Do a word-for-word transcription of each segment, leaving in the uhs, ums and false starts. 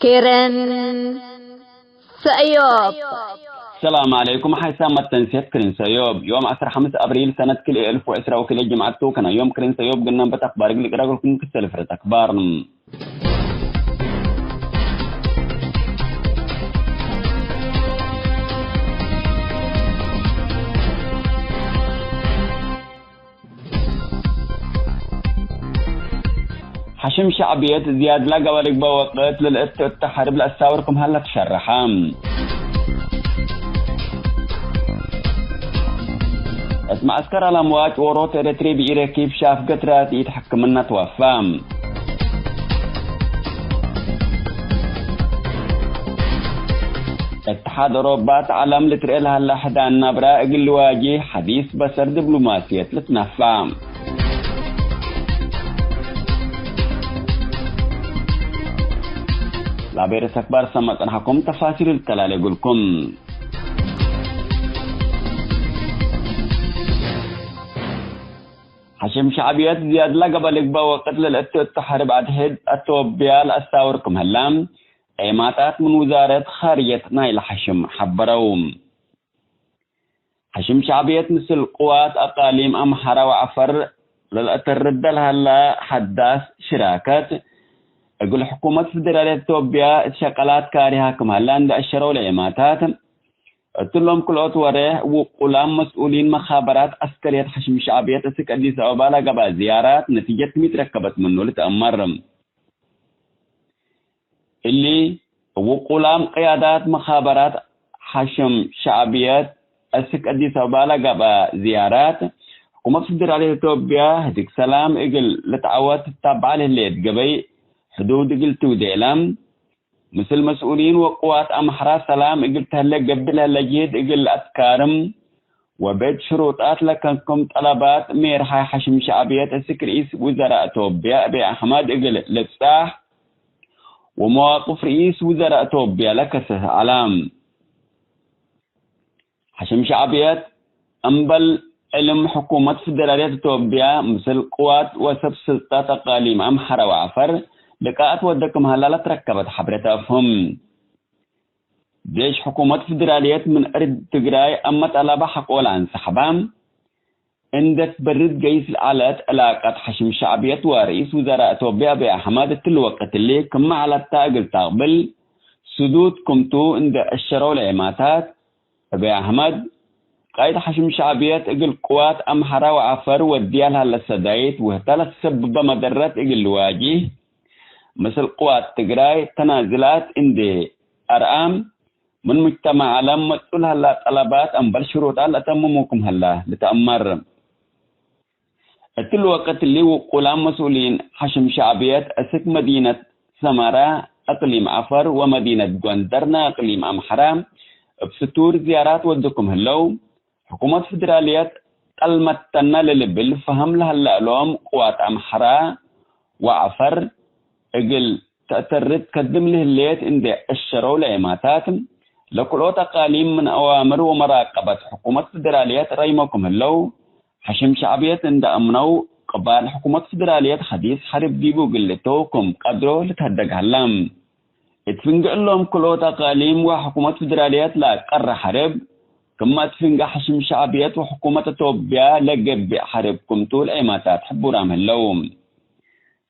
ክርን ሰእዮብ። ሰላም ዐለይኩም። ሓይሳም መተንሴት ክርን ሰእዮብ። ዮም ዐስር ሐምስ አብሪል ሰነት ክልኤ እልፍ ወዕስራ ወክልኤ ጅምዐት ቱ ከነ። ዮም ክርን ሰእዮብ ግናም በት አክባር እግል ቅረግልኩም ክሰል ፍረት አክባር። ሐሽም ሸዕብየት ዝያድ ለገበ ልግበእ ወቅት ለልእቱ እተ ሐርብ ለአሳውር ክም ሀለ ትሸረሐ። እት መዐስከር አልአምዋጭ ዎሮት ኤረትርየ ብኢረኪብ ሻፍገት ራትኢት ሕክምና ትወፋ። እትሓድ ኦሮባ እት ዐለም ልትርኤ ለሀለ ሕዳን ናብራ እግል ልዋጅህ ሐዲስ በሰር ዲብሎማስየት ልትነፋ። ላቤ ርእስ አክባር ሰመ ጸንሐኩም፣ ተፋሲሉ ልተላሌ እግልኩም። ሐሽም ሸዕብየት ዝያድ ለገበ ልግበእ ወቅት ለልእቱ እቱ ሐርብ አድሕድ አቶብያ ለአሳውር ክም ህላ፣ ዔማታት ምን ውዛረት ኻርጀት ናይለ ሐሽም ሐበረው። ሐሽም ሸዕብየት ምስል ቅዋት አቃሊም አምሐራ ወዐፈር ለልአተርደ ለሀላ ሐዳስ ሽራከት፣ እግል ሕኩመት ፍደራልየት ኢትዮጵያ እት ሸቀላት ካሪሃ ክም ሀላ እንዴ አሸረው ለዔማታት፣ እትሎም ክልኦት ወሬሕ ውቁላም መስኡሊን መኻበራት ዐስከርየት ሐሽም ሸዕብየት እስክ አዲስ አበባ ለገብአ ዝያራት ነቲጀት ክም ኢትረከበት ምኑ ልትአመር። እሊ ውቁላም ቅያዳት መኻበራት ሐሽም ሸዕብየት እስክ አዲስ አበባ ለገብአ ዝያራት፣ ሕኩመት ፍደራልየት ኢትዮጵያ ህድግ ሰላም እግል ልትዐወት ትታበዐ ለህሌት ገበይ ሕዱድ እግል ትውዴ እለ፣ ምስል መስኡሊን ወቅዋት አምሐራ ሰላም እግል ተህለ ገብእ ለህለ ጅህድ እግል ለአትካርም፣ ወቤት ሽሩጣት ለከንኩም ጠለባት ሜርሓይ ሐሽም ሸዕብየት እስክ ርኢስ ውዘራእ ቶብያ አብይ አሕመድ እግል ልብጻሕ ወመዋቅፍ ርኢስ ውዘራእ ቶብያ ለከሰሰ ዐለ። ሐሽም ሸዕብየት እምበል ዕልም ሕኩመት ፍደራልየት ቶብያ ምስል ቅዋት ወሰብ ስልጣት አቃሊም አምሐራ ወዐፈር ልቃአት ወደ ክም ሀላ ለትረከበት ሐብሬ ተአፍህም። ጄሽ ሕኩመት ፍደራልየት ምን እርድ ትግራይ አመ ጠለበ ሐቆ ለአንሰሐበ፣ እንዴ ትበርድ ገይስ ለዐለት ዕላቀት ሐሽም ሸዕብየት ወርኢስ ውዘራእ ኢትዮጵያ አብይ አሕመድ እትሊ ወቅት እሊ ክመ ዐለታ እግል ተቅብል ስዱድ ክምቱ እንዴ አሸረው ለዔማታት፣ አብይ አሕመድ፣ ቃይድ ሐሽም ሸዕብየት እግል ቅዋት አምሐራ ወዐፈር ወድያ ለሀለ ሰዳይት ወህተ ለትሰብበ መደረት እግል ልዋጅህ፣ ምስል ቅዋት ትግራይ ተናዝላት እንዴ አርአም፣ ምን ሙጅተመዕ ዐለም መጽኡ ለሀላ ጠለባት እምበል ሽሩጣት ለአተምሙ ክም ሀላ ልትአመር። እትሊ ወቅት እሊ ውቁላም መስኡሊን ሐሽም ሸዕብየት እስክ መዲነት ሰመራ እቅሊም ዐፈር ወመዲነት ጎንደር ናይ እቅሊም አምሐራ እብ ስቱር ዝያራት ወዱ ክም ህለው፣ ሕኩመት ፍደራልየት ጠልመተነ ለልብል ፈሀም ለሀለ እሎም ቅዋት አምሐራ ወዐፈር እግል ተአተርድ ከድም ለህሌት እንዴ አሸረው ለዔማታት፣ ለክልኦት አቃሊም ምን አዋምር ወመራቀበት ሕኩመት ፍደራልየት ረይሞ ክም ህለው፣ ሐሽም ሸዕብየት እንዴ አምነው፣ ቅባል ሕኩመት ፍደራልየት ሐዲስ ሐርብ ዲቡ እግል ልእተው ክም ቀድሮ ልትሀደግ ሀላ። እት ፍንጌ እሎም ክልኦት አቃሊም ወሕኩመት ፍደራልየት ለአቀረ ሐርብ፣ ክመ እት ፍንጌ ሐሽም ሸዕብየት ወሕኩመት አቶብያ ለገብእ ሐርብ ክምቱ ለዔማታት ሕቡራም ህለው።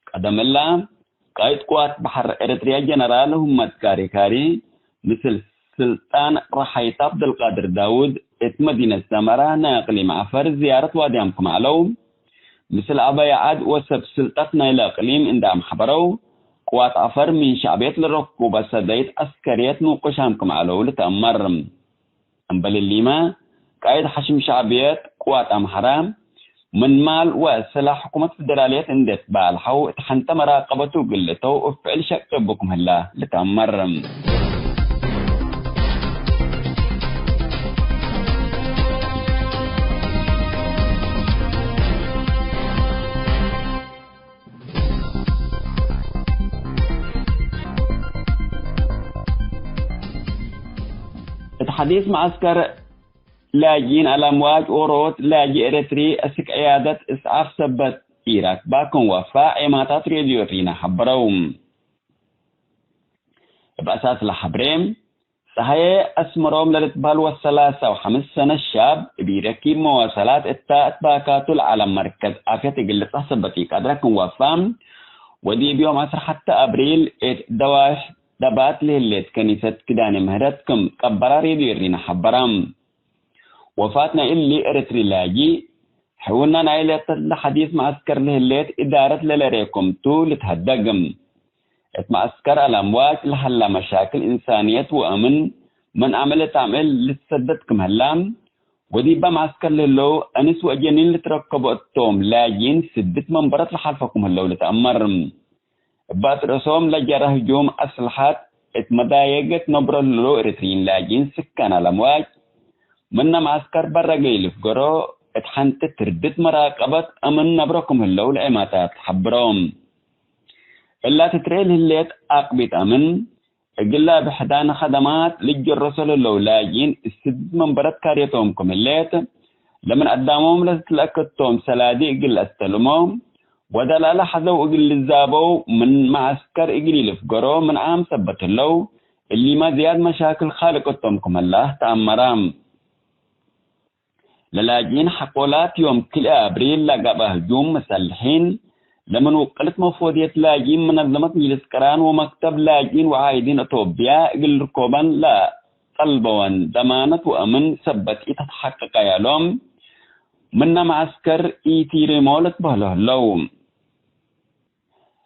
ቀደም እለ፣ ቃይድ ቅዋት በሐር ኤረትርያ ጀነራል ሁመት ካሪካሪ፣ ምስል ስልጣን ረሐይት አብደልቃድር ዳውድ እት መዲነት ሰመራ ናይ አቅሊም ዐፈር ዝያረት ዋድያም ክም ዐለው፣ ምስል አበይ ዐድ ወሰብ ስልጠት ናይለ አቅሊም እንዴ አምሐበረው፣ ቅዋት ዐፈር ምን ሸዕብየት ለረኩበ ሰደይት ዐስከርየት ንቁሻም ክም ዐለው ልትአመር። እምበል እሊመ፣ ቃይድ ሐሽም ሸዕብየት ቅዋት አምሐራ፣ ምን ማል ወስላሕ ሕኩመት ፍደራልየት እንዴ ትባልሐው፣ እት ሐንተ መራቀበቱ እግል ልእተው እብ ፍዕል ሸቄ እቡ ክም ህላ ልትአመር። እት ሐዲስ መዐስከር ላጅኢን አልአምዋጅ ዎሮት ላጂ ኤረትሪ እስክ ዕያደት እስዓፍ ሰበት ኢራክባ ክም ወፋ ዔማታት ሬድዮ ሪና ሐበረው። በአሳስ ለሐብሬ፣ ጸሀዬ አስመሮም ለልትበህል ወሰላሳ ወሐምስ ሰነት ሻብ፣ እብ ኢረኪብ መዋሰላት እታ እት ባካቱ ለዐለ መርከዝ አፍየት እግል ልጽሕ ሰበት ኢቀድረ ክም ወፋ፣ ወዲብ ዮም ዐስር ሐተ አብሪል እት ደዋሕ ደባት ለህሌት ከኒሰት ኪዳነ ምህረት ክም ቀበራ ሬድዮ ኤሪና ሐበራ። ወፋት ናይ እሊ ኤረትሪ ላጂ፣ ሕውና ናይ ለተለ ሐዲስ መዐስከር ለህሌት እዳረት ለለሬኮምቱ ልትሀደግ። እት መዐስከር አልአምዋጅ ለሀላ መሻክል እንሳንየት ወአምን ምን አምዕል እት አምዕል ልትሰደድ ክም ህላ፣ ወዲበ መዐስከር ለህለው እንስ ወአጀኒን ልትረከቦ እቶም ላጂን ስድት መንበረት ለሓልፎ ክም ህለው ልትአመር። እብ አትረሶም ለጀረ ህጁም አስልሐት እት መዳየገት ነብሮ ለህለው ኤረትርዪን ላጂን ስካን አልአምዋጅ፣ ምነ መዐስከር በረ ገይ ልፍገሮ፣ እት ሐንቲ ትርድት መራቀበት አምን ነብሮ ክም ህለው ለዔማታት ሐብሮ። እላ ትትርኤ ለህሌት አቅቢት አምን፣ እግለ እብ ሕዳን ከደማት ልጀረሶ ለህለው ላጂን እት ስድት መንበረት ካርየቶም ክም ህሌት፣ ለምን አዳሞም ለትትለአከቶም ሰላዲ እግል ለአስተልሞ፣ ወደላለ ሐዘው እግል ልዛበው ምን መዐስከር እግል ኢልፍገሮ ምን ዓም ሰበት ህለው፣ እሊመ ዝያድ መሻክል ካልቅ እቶም ክም ህላ ተአመረ። ለላጅኢን ሐቆላት ዮም ክልኤ አብሪል ለገብአ ህጁም መሰልሒን፣ ለምን ውቅልት መፎድየት ላጅኢን መነዘመት ምጅልስ ቅራን ወመክተብ ላጅኢን ወዓይዲን አቶብያ እግል ልርኮበን ለጠልበወን ደማነት ወአምን ሰበት ኢተትሐቀቀ ያሎም፣ ምነ መዐስከር ኢቲሪሞ ልትበህሎ ህለው።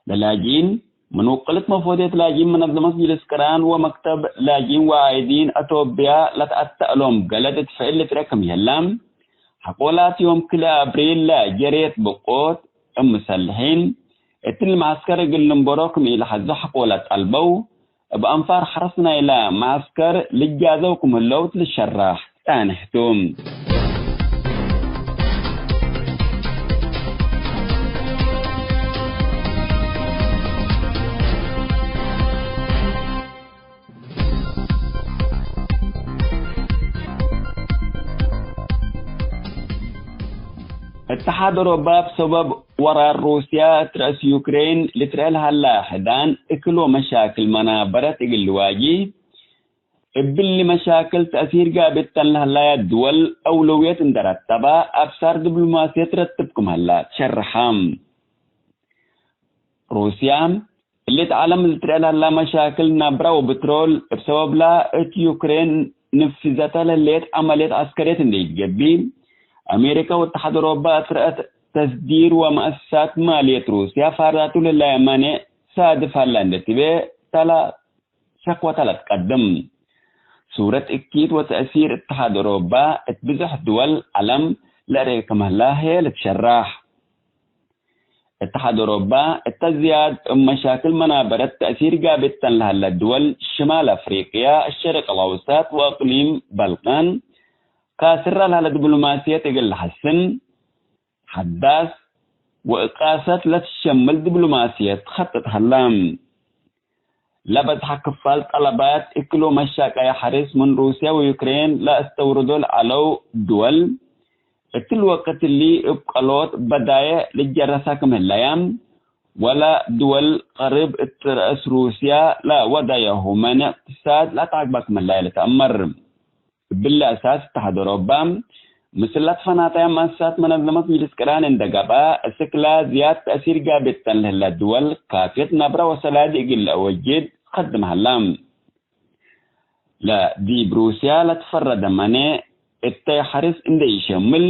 ለላጅኢን ምን ውቅልት መፎድየት ላጅኢን መነዘመት ምጅልስ ቅራን ወመክተብ ላጅኢን ወዓይዲን አቶብያ ለተአተአሎም ገለድ እት ፍዕል ልትርኤ ክም ይህላ፣ ሐቆላት ዮም ክልኤ አብሪል ለጀሬት ብቆት እብ መሰልሒን፣ እትሊ መዐስከር እግል ልንበሮ ክም ኢለሐዞ ሐቆላት ጠልበው፣ እብ አንፋር ሐርስ ናይለ መዐስከር ልጃዘው ክም ህለው እት ልሸራሕ ጸንሕ ቱ። እትሓድ ኦሮባ እብ ሰበብ ወራር ሩስያ እት ረአስ ዩክሬን ልትረአ ለሀላ ሕዳን እክል ወመሻክል መናበረት እግል ልዋጂ፣ እብሊ መሻክል ተእሲር ጋብተን ለሀላያ ድወል አውለውየት እንደ ረተባ፣ አብሳር ዲብሎማስየት ረትብ ክም ሀላ ትሸርሐ። ሩስያ፣ እሊ እት ዐለም ልትረአ ለሀላ መሻክል ናብራ ወብትሮል፣ እብ ሰበብላ እት ዩክሬን ንፍዘተ ለህሌት ዐመልየት ዐስከርየት እንዴ ኢትገብእ፣ አሜሪከ ወእትሓድ ኦሮባ እት ረአት ተስዲር ወመአሰሳት ማልየት ሩስያ ፋርዳቱ ለህላየ ማኔዕ ሳድፍ ሀላ እንዴ ትቤ፣ ተላ ሸክወተ ለትቀድም። ሱረት እኪት ወተእሲር እትሓድ ኦሮባ እት ብዞሕ ድወል ዐለም ለአርኤ ክም ሀላ ህዬ ልትሸራሕ። እትሓድ ኦሮባ እተ ዝያድ እብ መሻክል መናበረት ተእሲር ጋብተን ለሀለ ድወል ሽማል አፍሪቅያ፣ አሸርቅ አልአውሰጥ ወእቅሊም በልቃን ካስራ ለሀለ ዲብሎማስየት እግል ለሐስን፣ ሐዳስ ወእቃሰት ለትሸምል ዲብሎማስየት ትከጥጥ ሀላ። ለበዝሐ ክፋል ጠለባት እክል ወመሻቀያ ሐርስ ምን ሩስያ ወዩክሬን ለአስተውርዶ ለዐለው ድወል፣ እትሊ ወቅት እሊ እብ ቀሎት በዳዬዕ ልትጀረሳ ክም ህለያ፣ ወለ ድወል ቀርብ እት ረአስ ሩስያ ለወደየሁ መኔዕ እቅትሳድ ለአትዐግባ ክም ህላየ ልትአመር። እብሊ አሳስ እትሓድ ኦሮባ፣ ምስል ለትፈናተያ መአሰሳት መነዘመት ምጅልስ ቅራን እንደ ገብአ፣ እስክላ ዝያድ ተእሲር ጋብተን ለህለ ድወል ካፍየት ነብረ ወሰላዲ እግል ለአወጅድ ከድም ሀላ። ለዲብ ሩስያ ለትፈረደ መኔዕ እተይ ሐርስ እንደ ኢሸምል፣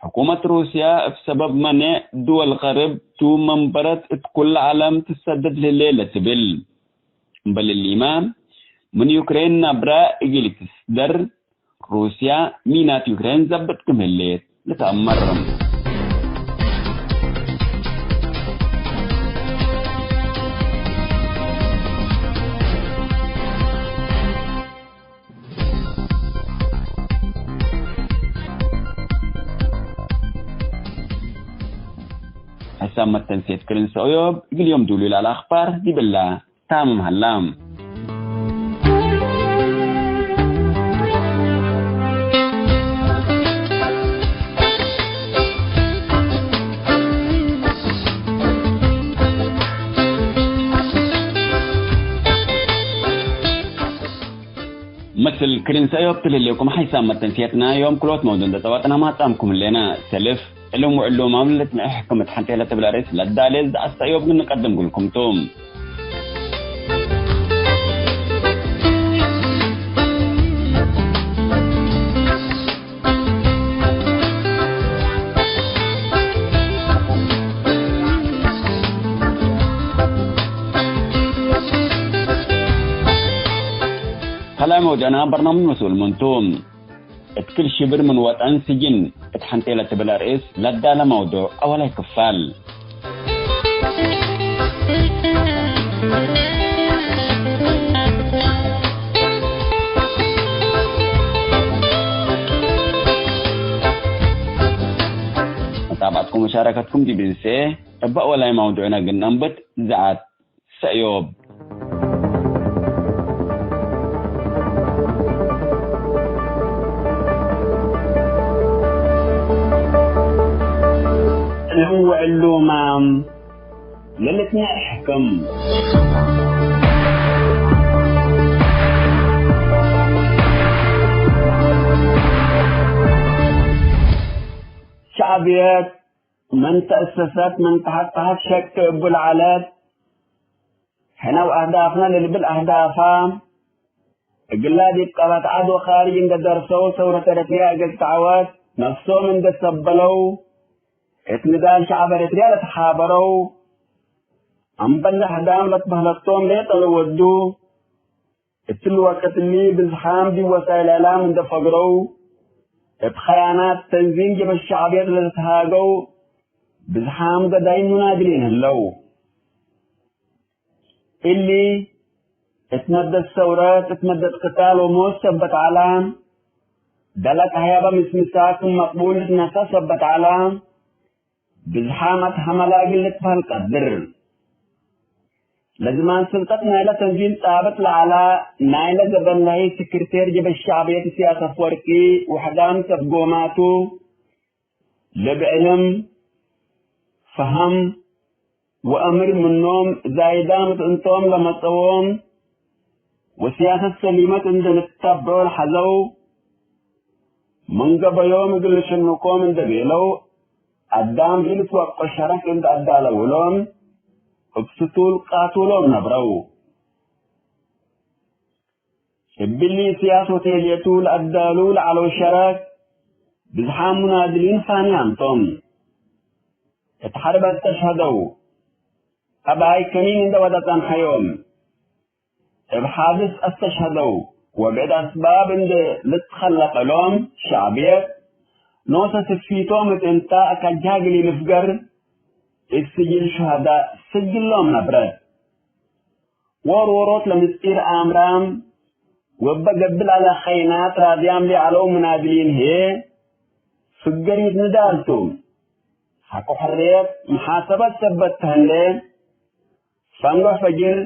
ሕኩመት ሩስያ እብ ሰበብ መኔዕ ድወል ቀርብ ቱ መንበረት እት ኩለ ዐለም ትሰደድ ለህሌ ለትብል። እምበል እሊመ፣ ምን ዩክሬን ናብራ እግል ትስደር፣ ሩስያ ሚናት ዩክሬን ዘብጥ ክም ህሌት ልትአመር። ሕሳብ መተንሴት ክርን ሰእዮብ እግል ዮም ዱሉይ ለአለ አኽባር ዲብላ። ታምም ሀላ። ምስል ክርን ሰእዮብ ትልሌኩም ሓይሳም መተንስየትና ዮም ክሎት መውዱ እንደ ጸዋጥና ማጻምኩም ህሌና። ሰልፍ ዕልም ወዕሉማም ለትነሕ ሕክምት ሐንቴ ለትብል አርእስ ለዳሌ ዘአሰእዮብ ምን ንቀድም ጉልኩም ቱ። ከላይ መውዱዕና በርናምጅ መስኡል ምንቱ። እት ክል ሽብር ምን ወጠን ስጅን እት ሐንቴ ለትብል አርእስ ለዳለ መውዱዕ አወላይ ክፋል። መታብዐትኩም ወሻረከትኩም ዲብ እንሴ፣ እበ ወላይ መውዱዕነ ግን አንብት ዘአት ሰእዮብ። ዕልም ወዕሉማም ለልትነሕ ሕክም። ሸዕብየት ምን ተአሰሰት ምን ተሐት ተሐት ሸክ እቡ ለዐለት፣ ሕነ ወአህዳፍነ ለልብል አህዳፋ፣ እግላ ዲብ ቀበት ዐድ ወካርጅ እንደ ደርሰው፣ ሰውረት ኤረትርያ እግል ተዐወት ነፍሶም እንደ ሰበለው፣ እት ንዳል ሸዐብ ኤረትርያ ለተሓበረው፣ አምበል ለአህዳም ለትበህለቶም ሌጠ ለወዱ፣ እትሊ ወቅት እሊ ብዝሓም ዲብ ወሳይል እዕላም እንደ ፈግረው፣ እብ ከያናት ተንዚም ጀብሀት ሸዕብየት ለልትሃገው ብዝሓም ገዳይም ሙናድሊን ህለው። እሊ እት መደት ሰውረት፣ እት መደት ቅታል ወሞት ሰበት ዐላ፣ ደለቅ ሀያበ ምስምሳ ክም መቅቡል ልትነሰእ ሰበት ዐላ፣ ብዝሓም አትሀመላ እግል ልትበህል ቀድር። ለዝማን ስልጠት ናይለ ተንዚም ጻብጥ ለዐላ፣ ናይለ ገበን ለህይ ስክርቴር ጀበ ሸዕብየት እስያስ አፍወርቂ ወሕዳም ሰብ ጎማቱ፣ ለብዕልም፣ ፈሀም ወአምር ምኖም ዛይዳም እት እንቶም ለመጸዎም፣ ወስያሰት ሰሊመት እንደ ልትተብዖ ለሐዘው፣ ምን ገበዮም እግል ልሽንኮም እንደ ቤለው፣ አዳም ኢልትወቀ ሸረክ እንደ አዳለውሎም፣ እብ ስቱል ቃቱሎም ነብረው። እብሊ እስያስ ወቴልየቱ ለአዳሉ ለዐለው ሸረክ፣ ብዝሓም ሙናድሊን ፋንያም ቶም። እት ሐርብ አስተሽሀደው፣ አባይ ከኒን እንደ ወደ ጸንሐዮም፣ እብ ሓድስ አስተሽሀደው፣ ወብዕድ አስባብ እንደ ልትከለቀሎም ሸዕብየት፣ ኖሰ ትፊቶም እት እንታ አካጅሃ እግል ኢልፍገር፣ እት ስጅል ሹሀዳእ ስጅሎም ነብረት። ዎሮሮት ለምስጢር አምራም ወእበ ገብእ ለዐለ ኸይናት ራድያም ለዐለው ሙናድሊን ህዬ፣ ፍገሪት ንዳል ቱ። ሐቆ ሕርየት መሓሰበት ሰበት ተህሌ፣ ፈንጎሕ ፈጅር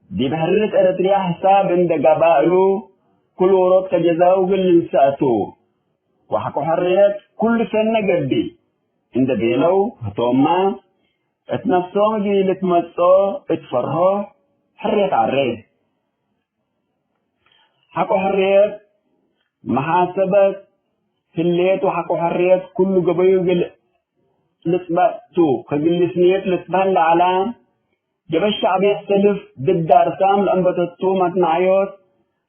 ዲብ ሕርት ኤረትርያ ሕሳብ እንደ ገብእ እሉ፣ ክል ዎሮት ከጀዛኡ እግል ልንሰእ ቱ። ወሐቆ ሕርየት ኩሉ ሰነ ገብእ እንደ ቤለው ህቶምመ፣ እት ነፍሶም እግል ኢልትመጽኦ እት ፈርሆ ሕርየት ዐሬ። ሐቆ ሕርየት መሓሰበት ህሌት ወሐቆ ሕርየት ኩሉ ገበዩ እግል ልጽበጥ ቱ። ከግል ስንየት ልትበህል ለዐላ፣ ጀበ ሸዕብየት ሰልፍ ድድ ዳርሳም ለአንበተቱ መትነዓዮት፣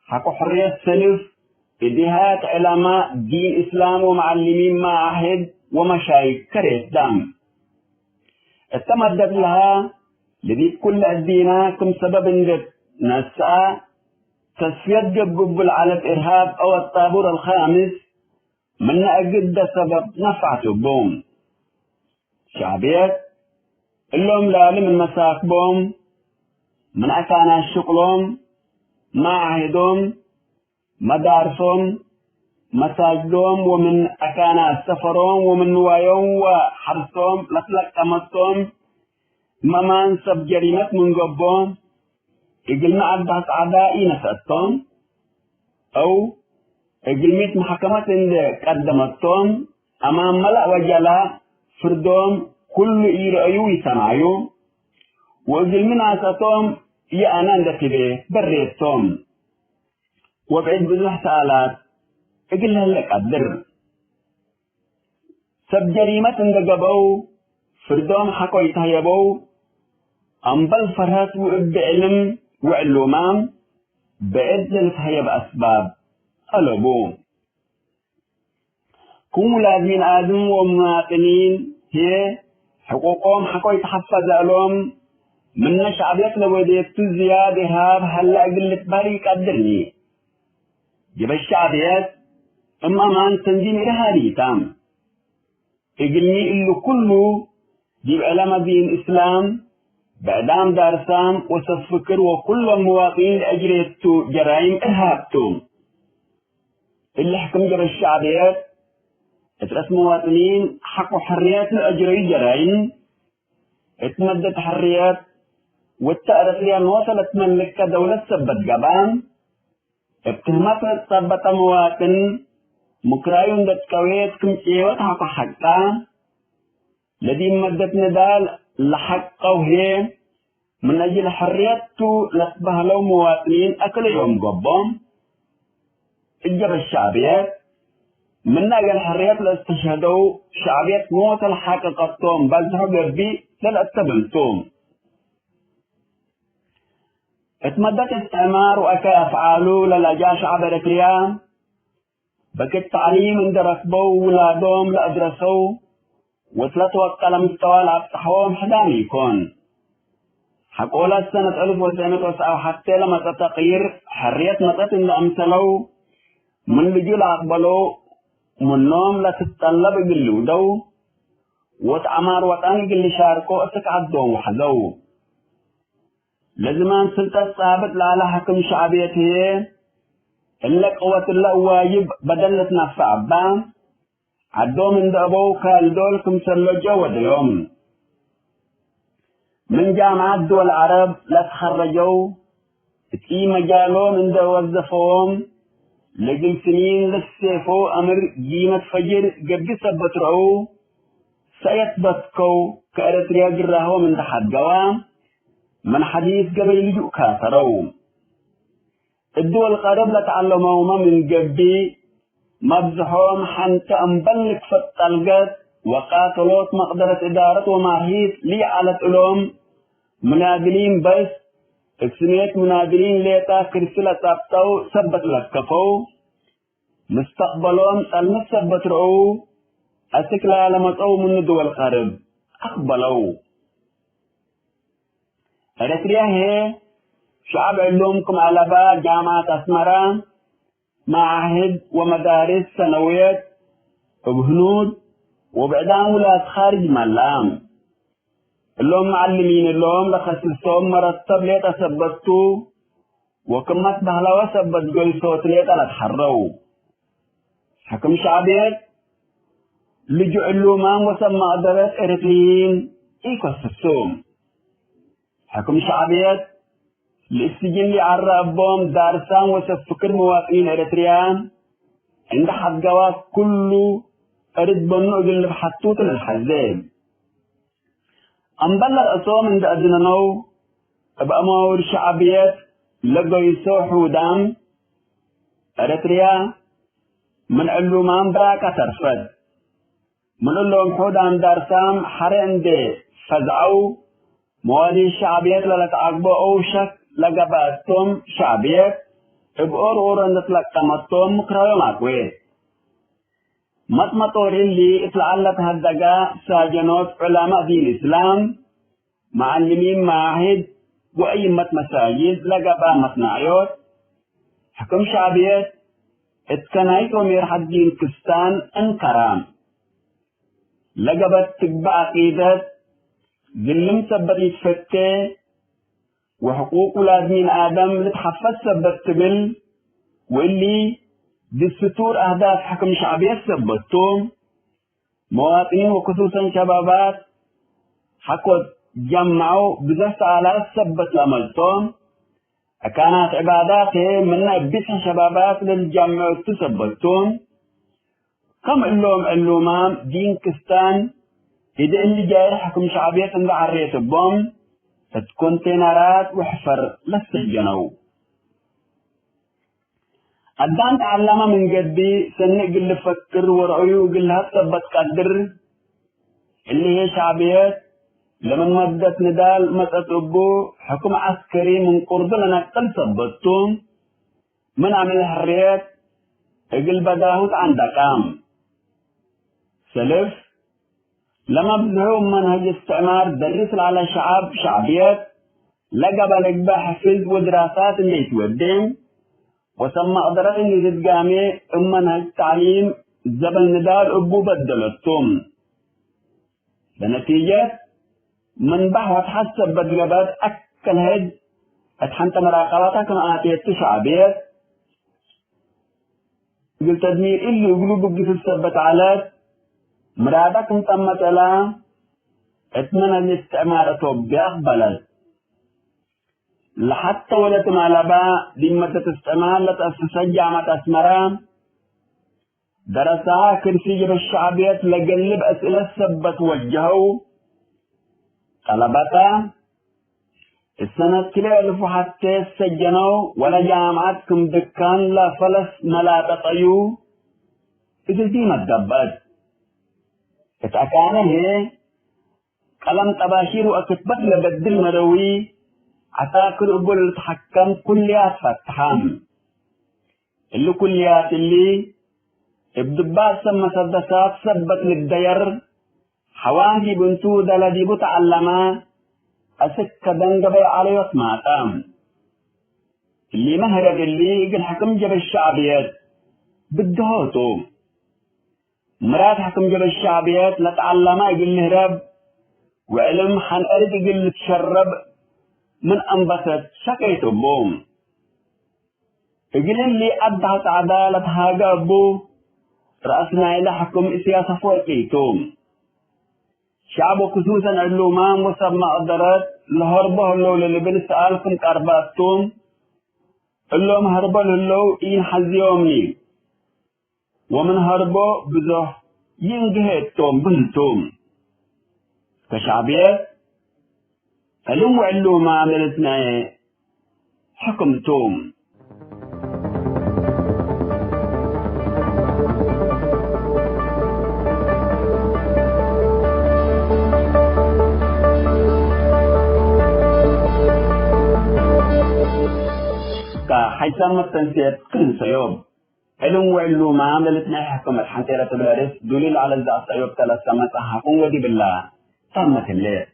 ሐቆ ሕርየት ሰልፍ እዲሃት ዐለማ ዲን እስላም ወመዐልሚን መዓህድ ወመሻይክ ከሬት ዳም። እተ መደት ለሃ፣ ለዲብ ኩለ እዲና ክም ሰበብ እንዴ ነስአ፣ ተስፍየት ገብእ እቡ ለዐለት እርሃብ አው አጣቡር አልካምስ፣ ምነ እግደ ሰበብ ነፍዐት እቡ። ሸዕብየት እሎም ላሊ ምን መሳክቦም፣ ምን አካናት ሽቅሎም፣ መዓህዶም፣ መዳርሶም፣ መሳጅዶም ወምን አካናት ሰፈሮም ወምን ንዋዮም ወሐርሶም ለትለቀመቶም፣ እም አማን ሰብ ጀሪመት ምን ገብኦ፣ እግልሚ ዐዳህ ጸዕዳ ኢነሰአቶም፣ አው እግልሚት መሐከመት እንዴ ቀደመቶም፣ አማን መለእ ወጀላ ፍርዶም ኩሉ ኢረአዩ ኢሰማዩ፣ ወእግልሚ ናሰቶም ይአነ እንዴ ትቤ በሬቶም። ወብዕድ ብዙሕ ሰኣላት እግል ለህለ ቀድር። ሰብ ጀሪመት እንደ ገብአው፣ ፍርዶም ሐቆ ኢተህየበው፣ አምበል ፈርሀት ወእብ ዕልም ወዕሉማም ብዕድ ለልትሀየብ አስባብ አለቡ። ክም ውላድ ሚን አድም ወሙዋጥኒን ህዬ፣ ሕቁቆም ሐቆ ኢተሐፈዘ እሎም፣ ምነ ሸዕብየት ለወዴቱ ዝያድ ኢርሃብ ሀለ እግል ልትበህል ኢቀድርኒ። ዲበ ሸዕብየት እም አማን ተንዚም ኢርሃቢ ተ። እግልሚ እሉ ኩሉ፣ ዲብ ዐለመ ዲን እስላም፣ ብዕዳም ዳርሳም ወሰብ ፍክር ወኩሎም መዋጥኒን ለአጅሬቱ ጀራይም እርሃብ ቱ። እሊ ሕክም ዲበ ሸዕብየት፣ እት ረአስ መዋጥኒን ሐቆ ሕርየት ለአጅረዩ ጀራይም፣ እት መደት ሕርየት፣ ወተ ኤረትርያ ኖሰ ለትመልከ ደውለት ሰበት ገብአ፣ እብ ትህመት ለትጸበጠ መዋጥን፣ ምክራዩ እንዴ ትቀዌት ክም ዔወት ሐቆ ሐቃ፣ ለዲብ መደት ንዳል ለሐቀው ህዬ፣ ምን አጅል ሕርየት ቱ ለትበህለው መዋጥኒን አክለ ዮም ገብኦም። እጀበ ሸዕብየት፣ ምነ እግል ሕርየት ለእስተሸህደው ሸዕብየት ኖሰ ለሐቀቀቶም በዝሑ ገብእ ለልአተብል ቱ። እት መደት እስትዕማር ወአከይ አፍዓሉ ለለጃ ሸዐብ ኤረትርያ፣ በክት ተዕሊም እንዴ ረክበው ውላዶም ለአድረሰው ወእት ለትወቀለ ምስተዋ ለአብጸሐዎም ሕዳም ኢኮን። ሐቆለ ሰነት አልፍ ወትሰዕ ምእት ወትስዐ ወሐቴ ለመጸ ተቅይር ሕርየት መጸት እንዴ አምሰለው፣ ምን ልጁእ ለአቅበሎ ምኖም ለትትጠለብ እግል ልውደው፣ ወእት ዐማር ወጠን እግል ልሻርኮ እስክ ዐዶም ወሐዘው። ለዝማን ስልጠት ጻብጥ ለዐለ ሐክም ሸዕብየት ህዬ፣ እለ ቅወት እለ እዋጅብ በደል ልትነፈዕ እበ፣ ዐዶም እንዴ አበው ካልዶል ክምሰል ሎጀ ወደዮም። ምን ጃምዐት ድወል ዐረብ ለትኸረጀው፣ እት ኢመጃሎም እንዴ ወዘፈዎም፣ ለእግል ስኒን ለትሴፎ አምር ዲመት ፈጅር ገብእ ሰበት ረአው፣ ሰእየት በትከው፣ ከኤረትርያ ግራሆም እንዴ ሐድገዋ፣ ምን ሐዲስ ገበይ ልጁእ ካሰረው። እት ድወል ቀርብ ለተዐለመውመ ምን ገብእ፣ መብዝሖም ሐንተ እምበል ልክፈት ጠልገት ወቃተሎት መቅደረት እዳረት ወማርሂት ለይዐለት እሎም፣ ምናድሊን በስ፣ እብ ስሜት ምናድሊን ሌጠ ክርሲ ለጸብጠው ሰበት ለከፈው፣ ምስተቅበሎም ጸልምት ሰበት ረአው፣ አስክ ላለመጸው ምኑ ድወል ቀርብ አቅበለው። ኤረትርያ ህዬ፣ ሸዐብ ዕሉም ክም አለባ ጃምዐት አስመረ፣ መዓህድ ወመዳርስ ሰነውየት እብ ህኑድ ወብዕዳም ውላድ ኻርጅ መልአ። እሎም መዐልሚን እሎም ለከስሶም መረተብ ሌጠ ሰበት ቱ፣ ወክመት በህለወ ሰበት ገይሶት ሌጠ ለትሐረው። ሕክም ሸዕብየት ልጁእ ዕሉማም ወሰብ መቅደረት ኤረትርይን ኢከስሱ። ሕክም ሸዕብየት ለእስጅን ለአረ እቦም ዳርሳም ወሰብ ፍክር መዋጥኒን ኤረትርያ እንዴ ሐድገዋ ኩሉ እርድ በኑ እግል ልብሐቱ ቱ ለልሐዜ። አምበል ለርእሶም እንዴ አድነነው እብ አማውር ሸዕብየት ለገይሶ ሑዳም ኤረትርያ ምን ዕሉማም ብራቀ ተርፈት። ምን እሎም ሑዳም ዳርሳም ሐሬ እንዴ ፈዝዐው፣ መዋዲት ሸዕብየት ለለትዓግቦ አው ሸክ ለገብአቶም ሸዕብየት እብ ኦርኦሮ እንዴ ትለቀመቶም ምክራዮም አቅዌት። መጥመጦር እሊ እት ለዐለ ተሀደጋ ሳጀኖት ዑለማእ ዲን እስላም፣ መዐልሚን መዓህድ ወአይመት መሳጅድ ለገብአ መትናዕዮት፣ ሕክም ሸዕብየት እት ከናይስ ወሜርሐት ዲን ክስታን እንከራ። ለገበት ትግበእ ዐቂደት፣ ግልም ሰበት ኢትፈቴ፣ ወሕቁቅ ውላድ ሚን አደም ልትሐፈዝ ሰበት ትብል፣ ወእሊ ድስቱር አህዳፍ ሕክም ሸዕብየት ሰበት ቱ። መዋጥኒን ወክሱሰን ሸባባት ሐቆ ጀምዐው ብዘሕ ሰኣላት ሰበት ለመልቶም፣ አካናት ዕባዳት ህዬ ምነ እብ ብዝሕ ሸባባት ለልጀምዑ እቱ ሰበት ቱ። ከም እሎም ዕሉማም ዲን ክስታን፣ እዴ እሊ ጃይሕ ሕክም ሸዕብየት እንዴ ዐሬት እቦም፣ እት ኮንቴነራት ወሕፈር ለሰጀነው። አዳም ተዐለመ ምን ገብእ ሰኒ እግል ልፈክር ወረአዩ እግል ለሀብ ሰበት ቀድር። እሊ ህዬ ሸዕብየት ለምን መደት ንዳል መጸት እቡ፣ ሕክም ዐስከሪ ምን ቁርዱ ለነቅል ሰበት ቱ፣ ምን አምዕል ሕርየት እግል በዳሁ ተአንደቃም። ሰልፍ ለመብዝሑ እብ መንሀጅ እስትዕማር ደሪስ ለዐለ ሸዐብ፣ ሸዕብየት ለገበ ልግበእ ሕፍዝ ወድራሳት እንዴ ኢትወዴ፣ ወሰመ ቅደረት እንዴ ትትጋሜ እብ መንሀጅ ተዕሊም ዘበን ንዳል እቡ በደለቱ። ለነቲጀት፣ ምን በሕወት ሐሰበት ገበት አከል ህድ እት ሐንተ መራቀባታ ክም አትየቱ ሸዕብየት፣ እግል ተድሚር እሊ እግሉ ብግስት ሰበት ዐለት፣ ምራዳ ክም ጠመት እላ፣ እት መነል እስትዕማር እቶብየ አቅበለት። ለሐተ ወለትም አለባ፣ ዲብ መደት እስትዕማር ለተአሰሰት ጃምዐት አስመረ፣ ደረሰ ክምሲ ጀበ ሸዕብየት ለገልብ አስእለት ሰበት ወጀሀው። ጠለበተ፣ እሰነት ክልኤ እልፉ ሐቴ ሰጀነው ወለ ጃምዐት ክም ድካን ለፈለስ መላጠጠዩ እግል ዲመት ገብአት። እት አካነ ህዬ ቀለም ጠባሺር ወአክትበት ለበድል መደዊ ዐሳክር እቡ ለልትሐከም ኩልያት ፈትሐ። እሊ ኩልያት እሊ እብ ድባሰ መሰደሳት ሰበት ልትደየር ሐዋን ዲብ እንቱ ደለ ዲቡ ተዐለመ፣ አስክ ከደን ገበይ ዐለዮት ማጠ። እሊመ ህረብ እሊ እግል ሕክም ጀበ ሸዕብየት ብድሆ ቱ። ምራድ ሕክም ጀበ ሸዕብየት ለተዐለመ እግል ልህረብ ወዕልም ሐን እርድ እግል ልትሸረብ ምን አንበተት ሸቄት እቡ። እግል እሊ አድሐ ጸዕዳ ለትሃገ እቡ፣ ረአስ ናይለ ሕክም እስያስ አፈወርቂ ቱ። ሸዕብ ወክሱሰን ዕሉማም ወሰብ መቅደረት ለሀርቦ ህለው ለልብል ሰኣል ክም ቀርበ እቱ፣ እሎም ሀርቦ ለህለው ኢንሐዝዮምኒ፣ ወምን ሀርቦ ብዞሕ ይእንግሄ እቶም ብህል ቱ። ከሸዕብየት ዕልም ወዕሉማም ለልትነኤ ሕክም ቱ። ከሐይሳም መተንስየት ክል ሰዮብ። ዕልም ወዕሉማም ለልትነኤ ሕክም እት ሐንቴ ለትብል ርስ ዱሊ ለዐለ እዛ አስተዮብ ተለሰ መጽሐፉን ወዲብላ ታመት ህሌት።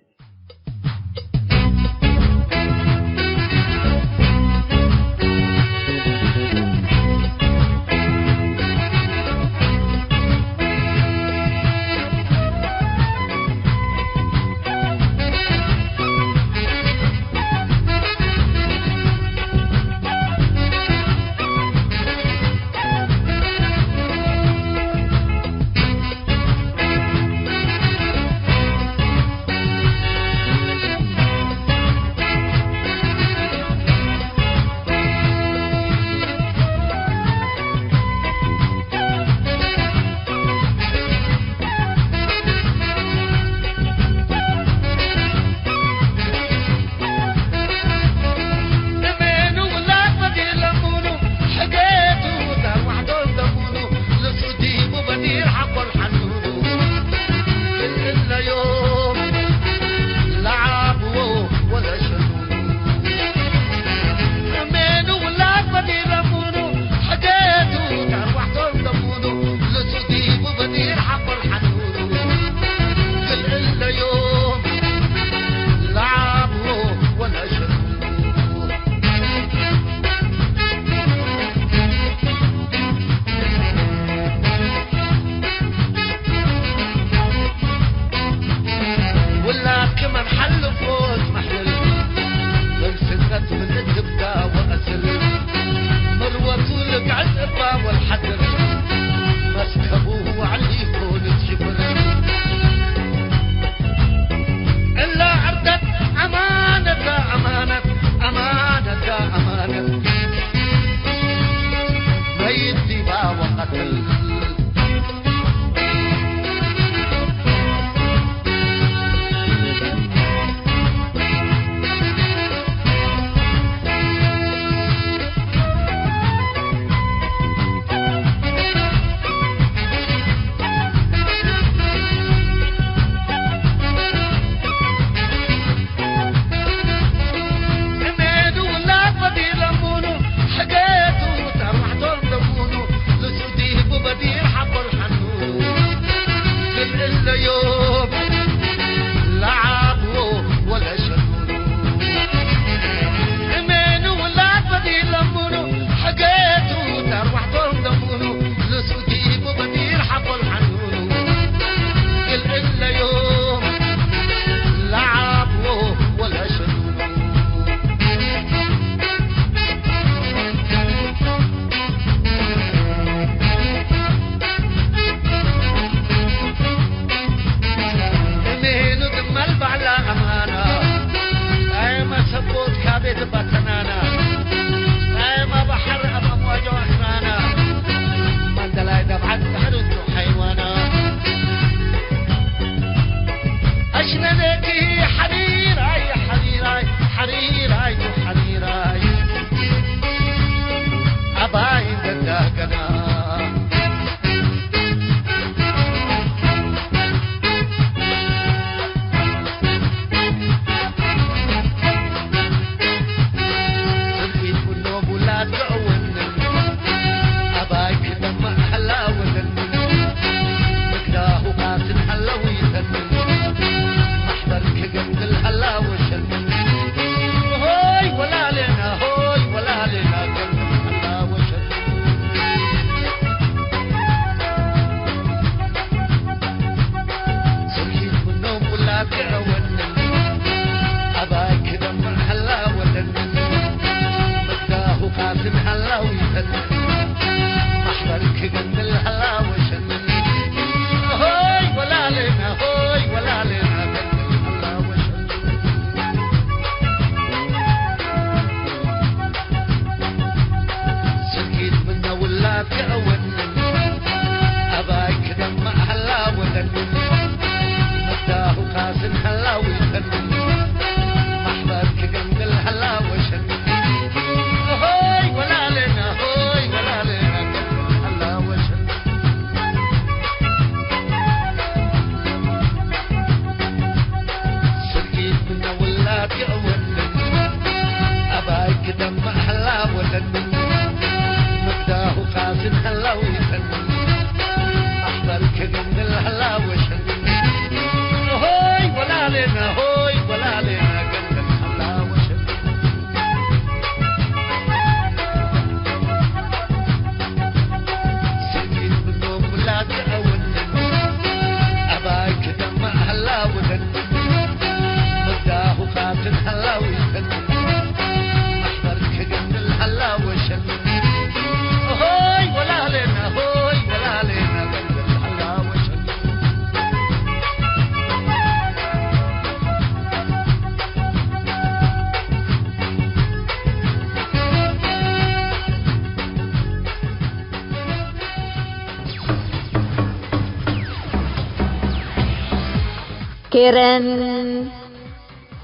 ኬረን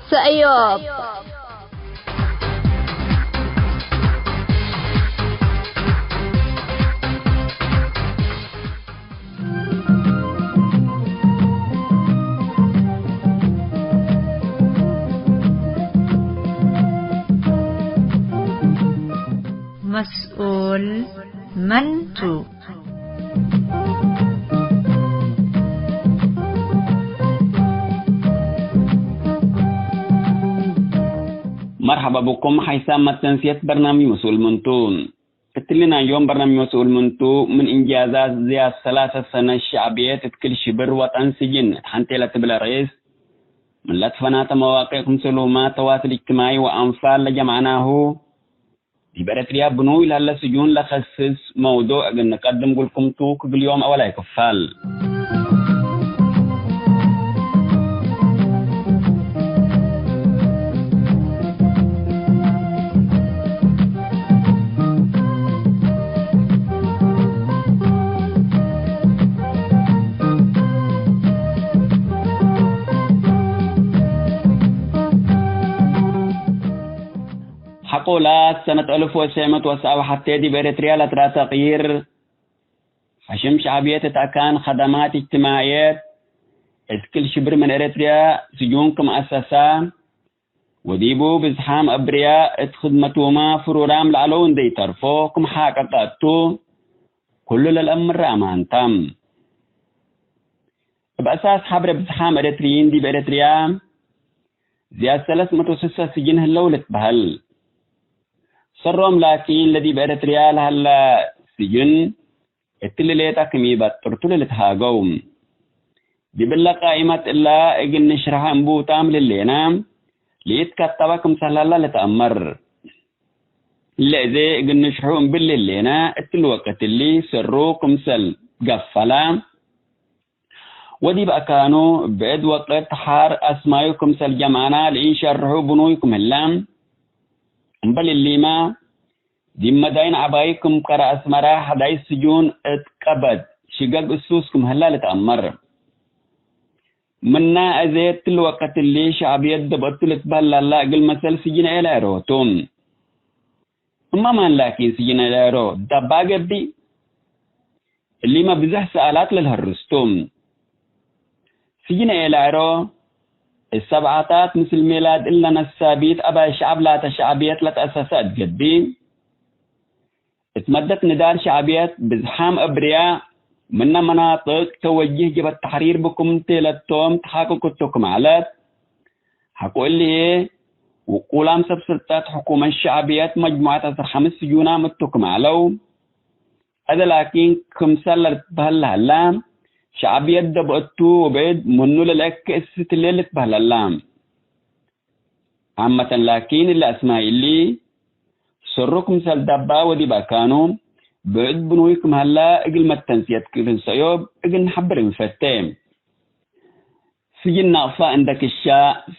ሰእዮብ። መስኡል መን ቱ? መርሐባ ብኩም ሐይሳም መተንስየት በርናምጅ መስኡል መን ቱ። እትሊ ናይ ዮም በርናምጅ መስኡል መን ቱ፣ ምን እንጃዛት ዝያድ ሰላሰ ሰነት ሸዕብየት እት ክል ሽብር ወጠን ስጅን እት ሐንቴ ለትብለ ርኢስ፣ ምን ለትፈናተ መዋቅዕ ክምሰልሁመ ተዋስል እጅትማዒ ወአንፋል ለጀምዐናሁ፣ ዲብ ኤረትርያ ብኑይ ለህለ ስጁን ለከስስ መውዱዕ እግል ንቀድም እግልኩም ቱ፣ ክል ዮም አወላይ ክፋል። ሐቆላት ሰነት አልፍ ወትሰዕ ምእት ወሰብዓ ወሐቴ ዲብ ኤረትርያ ለትረአ ተቅይር፣ ሐሽም ሸዕብየት እት አካን ከደማት እጅትማዕየት እት ክል ሽብር ምን ኤረትርያ ስጁን ክም አሰሳ፣ ወዲቡ ብዝሓም አብርያ እት ክድመቱመ ፍሩራም ለዐለው እንዴ ኢተርፎ ክም ሓቀቀ እቱ፣ ኩሉ ለልአምር አማን ተ። እብ አሳስ ሐብረ ብዝሓም ኤረትርይን ዲብ ኤረትርያ ዝያድ ሰለስ መእት ወስሳ ስጅን ህለው ልትበህል። ሰሮም ላኪን ለዲብ ኤረትርያ ለሀለ ስጅን እትሊ ሌጠ ክም ኢበጥርቱ ለልትሃገው። ዲብ እለ ቃኢመት እለ እግል ንሽርሐ እንቡታም ልሌነ፣ ለኢትከተበ ክምሰል ሀላ ልትአመር። ለእዜ እግል ንሽርሑ እምብል ልሌነ፣ እትሊ ወቅት እሊ ሰሩ ክምሰል ገፈላ፣ ወዲብ አካኑ ብዕድ ወቅት ሐር አስማዩ ክምሰል ጀምዐና ለኢንሸርሑ ብኑይ ክም ህለ፣ እምበል እሊመ፣ ዲብ መዳይን ዐባይ ክም ከረ አስመረ ሐዳይስ ስጁን እት ቀበድ ሽገግ እሱስ ክም ህላ ልትአመር። ምነ አዜ እትሊ ወቅት እሊ ሸዕብየት ደብአቱ ልትበህል ላላ እግል መሰል ስጅን ኤላይሮ ቱ። እማማን ላኪን ስጅን ኤላይሮ ደባ ገብእ። እሊመ ብዘሕ ሰኣላት ለልሀርስ ቱ። ስጅን ኤላይሮ፣ እት ሰብዓታት ምስል ሚላድ እለ ነሳቢት አባይ ሸዐብ ላተ ሸዕብየት ለተአሰሰ እት ገብእ፣ እት መደት ንዳል ሸዕብየት ብዝሓም አብርያ ምነ መናጥቅ ተወጅህ ጀብሀት ተሕሪር ብኩም ቴለቶም ተሓቅቅ እቱ ክም ዐለት። ሐቆ እሊ ህዬ፣ ውቁላም ሰብ ስልጠት ሕኩመት ሸዕብየት መጅሙዐት ዐስር ሐምስ ስጁናም እቱ ክም ዐለው፣ አዜ ላኪን ክምሰል ለልትበህል ለሀላ፣ ሸዕብየት ደብአቱ ወብዕድ ምኑ ለልአኬ እስት ህሌት ልትበህል ሀላ። ዓመተን ላኪን እሊ አስማይ እሊ፣ ሰሩ ክምሰል ደባ ወዲብ አካኑ ብዕድ ብኑይ ክም ሀላ እግል መተንስየት ክርን ሰእዮብ እግል ነሐብር እንፈቴ። ስጅን ናቅፋ እንደ ክሻ፣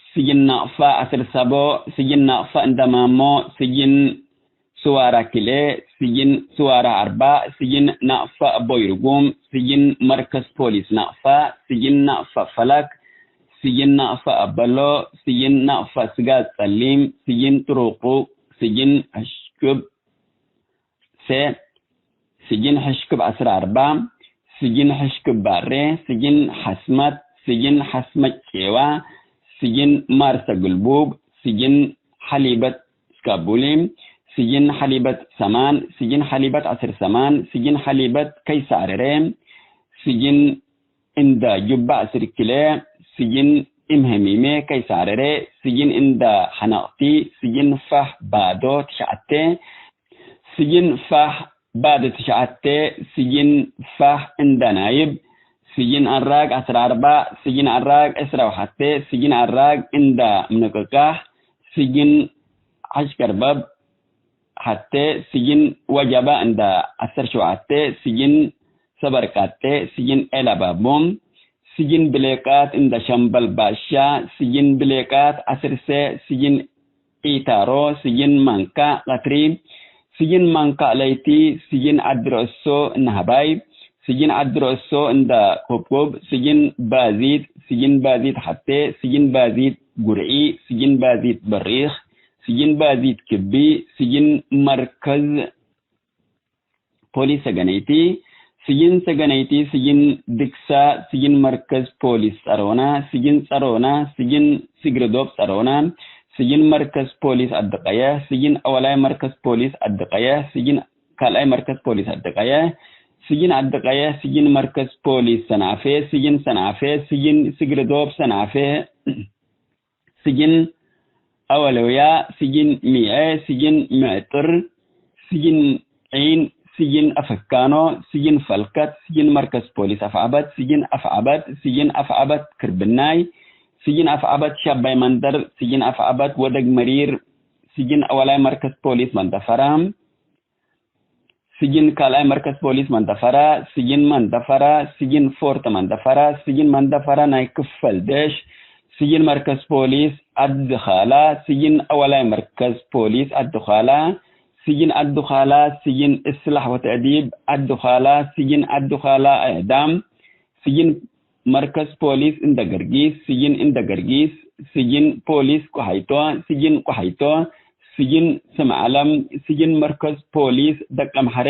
ስጅን ናቅፋ ዐስር ሰቦዕ፣ ስጅን ናቅፋ እንደ ማሞ፣ ስጅን ስዋራ ክልኤ፣ ስጅን ስዋራ አርባዕ፣ ስጅን ናቅፋ አቦይ ርጉም፣ ስጅን መርከዝ ፖሊስ ናቅፋ፣ ስጅን ናቅፋ ፈላክ፣ ስጅን ናቅፋ አበሎ፣ ስጅን ናቅፋ ስጋት ጸሊም፣ ስጅን ጥሩቁቅ፣ ስጅን ሕሽክብ፣ ሴ፣ ስጅን ሕሽክብ ዐስር አርባ፣ ስጅን ሕሽክብ ባሬ፣ ስጅን ሐስመት፣ ስጅን ሐስመት ጬዋ፣ ስጅን ማርሰ ግልቡብ፣ ስጅን ሐሊበት ስካቡሊ፣ ስጅን ሐሊበት ሰማን፣ ስጅን ሐሊበት ዐስር ሰማን፣ ስጅን ሐሊበት ከይሰ አረሬ፣ ስጅን እንዳ ጁባ ዐስር ክልኤ፣ ስጅን እም ሀሚሜ ከይሰ አረሬ፣ ስጅን እንዳ ሐነቅቲ፣ ስጅን ፋህ ባዶ ትሽዐቴ፣ ስጅን ፋህ ባዶ ትሽዐቴ፣ ስጅን ፋህ እንዳ ናይብ፣ ስጅን አራግ ዐስር አርባ፣ ስጅን አራግ ዕስራ ወሐቴ፣ ስጅን አራግ እንዳ ምንቅቃህ፣ ስጅን ዐሽቀርበብ ሐቴ፣ ስጅን ወጀባ እንዳ ዐሰር ሸውዓቴ፣ ስጅን ሰበርቃቴ፣ ስጅን ኤላባቦም፣ ስጅን ብሌቃት እንዳ ሸምበል ባሻ፣ ስጅን ብሌቃት ዐስርሴ፣ ስጅን ኢታሮ፣ ስጅን ማንካ ቀትሪ፣ ስጅን ማንካ ለይቲ፣ ስጅን ዐዲ ረእሶ እነሀባይ፣ ስጅን ዐዲ ረአሶ እንዳ ኮብኮብ፣ ስጅን ባዚት፣ ስጅን ባዚት ሐቴ፣ ስጅን ባዚት ጉርዒ፣ ስጅን ባዚት በሪኽ፣ ስጅን ባዚት ክቢ፣ ስጅን መርከዝ ፖሊስ ሰገነይቲ፣ ስጅን ሰገነይቲ፣ ስጅን ድግሳ፣ ስጅን መርከዝ ፖሊስ ጸሮና፣ ስጅን ጸሮና፣ ስጅን ስግርዶብ ጸሮና፣ ስጅን መርከዝ ፖሊስ አድቀየ፣ ስጅን አወላይ መርከዝ ፖሊስ አድቀየ፣ ስጅን ካልኣይ መርከዝ ፖሊስ አድቀየ፣ ስጅን አድቀየ፣ ስጅን መርከዝ ፖሊስ ሰናፌ፣ ስጅን ሰናፌ፣ ስጅን ስግርዶብ ሰናፌ፣ ስጅን አወለውያ፣ ስጅን ሚዔ፣ ስጅን ምዕጥር፣ ስጅን ዒን፣ ስጅን አፈካኖ፣ ስጅን ፈልከት፣ ስጅን መርከዝ ፖሊስ አፍዐበት፣ ስጅን አፍዐበት፣ ስጅን አፍዐበት ክርብናይ፣ ስጅን አፍዐበት ሻባይ መንደር፣ ስጅን አፍዐበት ወደግ መሪር፣ ስጅን አወላይ መርከዝ ፖሊስ መንደፈራ፣ ስጅን ካልኣይ መርከዝ ፖሊስ መንደፈራ፣ ስጅን መንደፈራ፣ ስጅን ፎርት መንደፈራ፣ ስጅን መንደፈራ ናይ ክፈል ደሽ፣ ስጅን መርከዝ ፖሊስ አድኻላ፣ ስጅን አወላይ መርከዝ ፖሊስ አድኻላ፣ ስጅን አድኻላ፣ ስጅን እስላሕ ወተእዲብ አድኻላ፣ ስጅን አድኻላ እዕዳም፣ ስጅን መርከዝ ፖሊስ እንደ ገርጊስ፣ ስጅን እንደ ገርጊስ፣ ስጅን ፖሊስ ቆሓይቶ፣ ስጅን ቆሓይቶ፣ ስጅን ስምዓለም፣ ስጅን መርከዝ ፖሊስ ደቀምሐሬ፣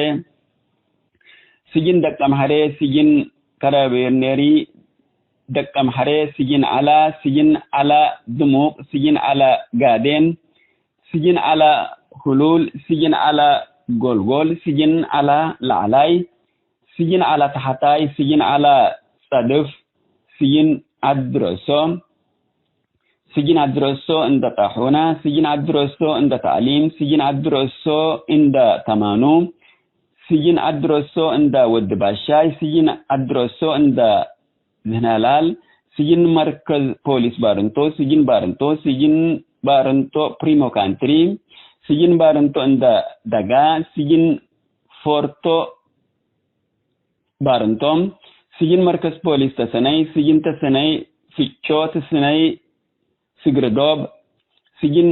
ስጅን ደቀምሐሬ፣ ስጅን ከረቤኔሪ ደቀምሐሬ፣ ስጅን ዐላ፣ ስጅን ዐላ ድሙቅ፣ ስጅን ዐላ ጋዴን፣ ስጅን ዐላ ህሉል፣ ስጅን ዐላ ጎልጎል፣ ስጅን ዐላ ላዕላይ፣ ስጅን ዐላ ተሐታይ፣ ስጅን ዐላ ጸድፍ፣ ስጅን አድረሶ፣ ስጅን አድረሶ እንደ ጣሑና፣ ስጅን አድረሶ እንደ ተዕሊም፣ ስጅን አድረሶ እንደ ተማኑ፣ ስጅን አድረሶ እንደ ወድ ባሻይ፣ ስጅን አድረሶ እንደ ዝህናላል፣ ስጅን መርከዝ ፖሊስ ባርንቶ፣ ስጅን ባርንቶ፣ ስጅን ባርንቶ ፕሪሞ ካንትሪ፣ ስጅን ባርንቶ እንደ ደጋ፣ ስጅን ፎርቶ ባርንቶ፣ ስጅን መርከዝ ፖሊስ ተሰነይ፣ ስጅን ተሰነይ ፍቾ፣ ተሰነይ ስግርዶብ፣ ስጅን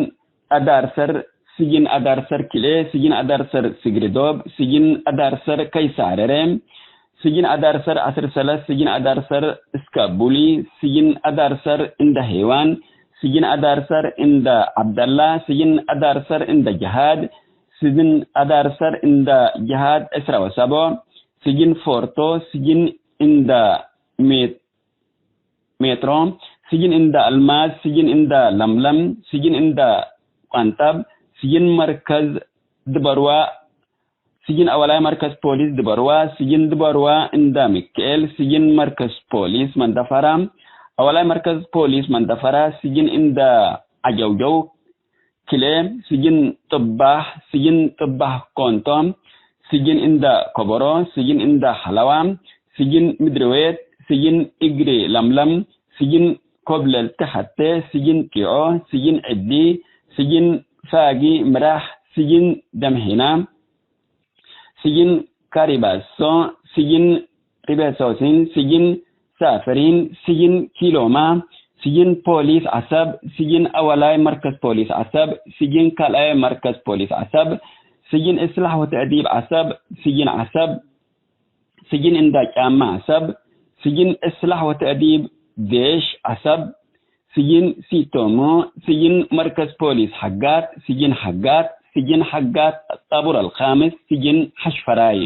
አዳርሰር፣ ስጅን አዳርሰር ክልኤ፣ ስጅን አዳርሰር ስግርዶብ፣ ስጅን አዳርሰር ከይሳረረ፣ ስጅን አዳርሰር ዐስር ሰለስ፣ ስጅን አዳርሰር እስካቡሊ፣ ስጅን አዳርሰር እንደ ሄዋን፣ ስጅን አዳርሰር እንደ ዐብደላ፣ ስጅን አዳርሰር እንደ ጀሃድ፣ ስጅን አዳርሰር እንደ ጀሃድ ዕስራ ወሰቦ፣ ስጅን ፎርቶ፣ ስጅን እንደ ሜት ሜትሮ፣ ስጅን እንደ አልማዝ፣ ስጅን እንደ ለምለም፣ ስጅን እንደ ቀንጠብ፣ ስጅን መርከዝ ድበርዋ፣ ስጅን አወላይ መርከዝ ፖሊስ ድበርዋ፣ ስጅን ድበርዋ እንደ ሚካኤል፣ ስጅን መርከዝ ፖሊስ መንደፈራ፣ አወላይ መርከዝ ፖሊስ መንደፈራ፣ ስጅን እንደ አጀውጀው፣ ክልኤ፣ ስጅን ጥባህ፣ ስጅን ጥባህ ኮንቶ፣ ስጅን እንደ ኮቦሮ፣ ስጅን እንደ ሐለዋ፣ ስጅን ምድርዌት፣ ስጅን እግሪ ለምለም፣ ስጅን ኮብለልቲ ሐቴ፣ ስጅን ጢዖ፣ ስጅን ዕዲ፣ ስጅን ፋጊ ምራህ፣ ስጅን ደምሒና፣ ስጅን ካሪባሶ፣ ስጅን ሪቤሶሲን፣ ስጅን ሳፍሪን፣ ስጅን ኪሎማ፣ ስጅን ፖሊስ ዐሰብ፣ ስጅን አወላይ መርከዝ ፖሊስ ዐሰብ፣ ስጅን ካልኣይ መርከዝ ፖሊስ ዐሰብ፣ ስጅን እስላሕ ወተእዲብ ዐሰብ፣ ስጅን ዐሰብ፣ ስጅን እንዳ ጫማ ዐሰብ፣ ስጅን እስላሕ ወተእዲብ ዴሽ ዐሰብ፣ ስጅን ሲቶሞ፣ ስጅን መርከዝ ፖሊስ ሐጋት፣ ስጅን ሐጋት፣ ስጅን ሐጋት ጣቡር አልካምስ፣ ስጅን ሐሽፈራይ።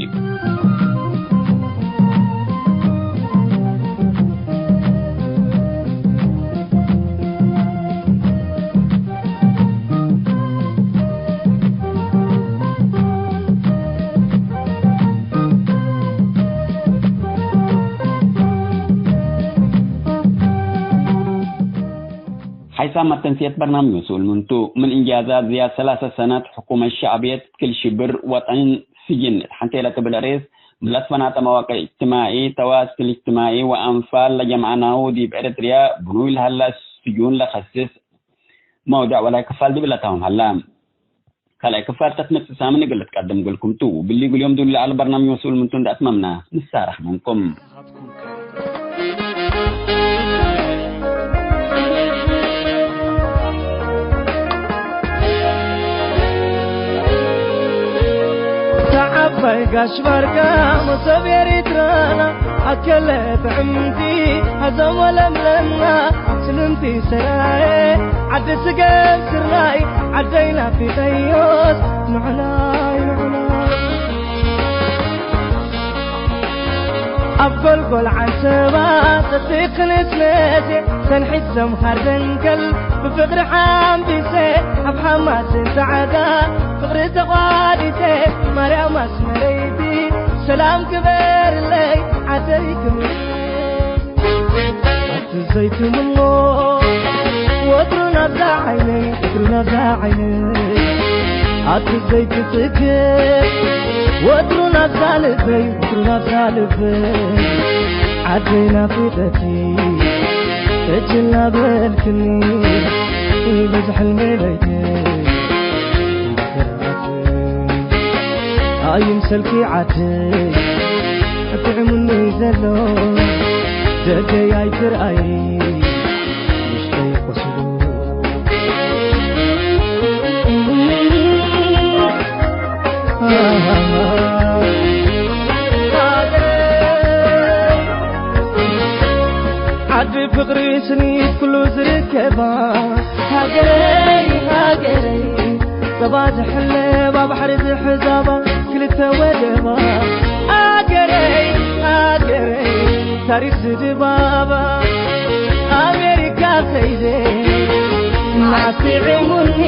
ሐይሳም መተንስየት በርናምጅ መስኡል ምንቱ፣ ምን እንጃዛት ዝያድ ሰላሰ ሰነት ሕኩመት ሸዕብየት ክል ሽብር ወጠን ስጅን እት ሐንቴ ለትብል ርኤስ፣ ምን ለትፈናተ መዋቅዕ እጅትማዒ፣ ተዋስል እጅትማዒ ወአንፋል ለጀምዐናሁ ዲብ ኤረትርያ ብኑይ ለሀላ ስጁን ለከስስ መውደዕ ወላይ ክፋል ዲብ ለታሁም ሀላ። ካልኣይ ክፋል ተትመጽእ ሳምን እግል ልትቀድም እግልኩም ቱ። ብሊ እግል ዮም ዱል ለዐለ በርናምጅ መስኡል ምንቱ እንደ አትመምና ንሳረሕ ምንኩም። አባይ ጋሽ ባርካ መሶብ ኤሪትራና፣ አከለ ጥዕምቲ ሀዘም ወለምለምና፣ ስልምቲ ሰራየ ዓዲ ስገም ስርናይ፣ ዓደይ ናፊቀዮስ ንዕናይ ንዕናይ። ኣብ ጎልጎል ዓንሰባ ጸጺእ ክንስነሴ፣ ሰንሒት ሰምሃር ደንከል ብፍቅሪ ሓምቢሴ፣ ኣብ ሓማት ጸዕዳ ፍቅሪ ተቋዲሴ፣ ማርያም ኣስመረይቲ ሰላም ግበርለይ ዓደይ ክምስት። ኣቲ ዘይትምኖ ወትሩ ናብዛ ዓይነይ፣ ወትሩ ናብዛ ዓይነይ፣ ኣቲ ዘይትጽገ ወትሩ ናብዛ ልበይ፣ ወትሩ ናብዛ ልበይ፣ ዓደይ ናፊቀቲ እጅ እናበልክኒ በዚ ሕልሚ ለይተይ። ኣይምሰልኪ ዓደይ ጥዕሙኒ ዘሎ ደገይ ኣይትርኣይ ውሽጠይ ቆስሉ። ዓዲ ፍቅሪ ስኒት ኩሉ ዝርከባ ሃገረይ ሃገረይ ጸባ ዝሕለባ ባሕሪ ዝሕዛባ ክልተ ወደባ ሃገረይ ሃገረይ ታሪክ ዝድባባ ኣሜሪካ ከይደ መዓስ ጥዒሙኒ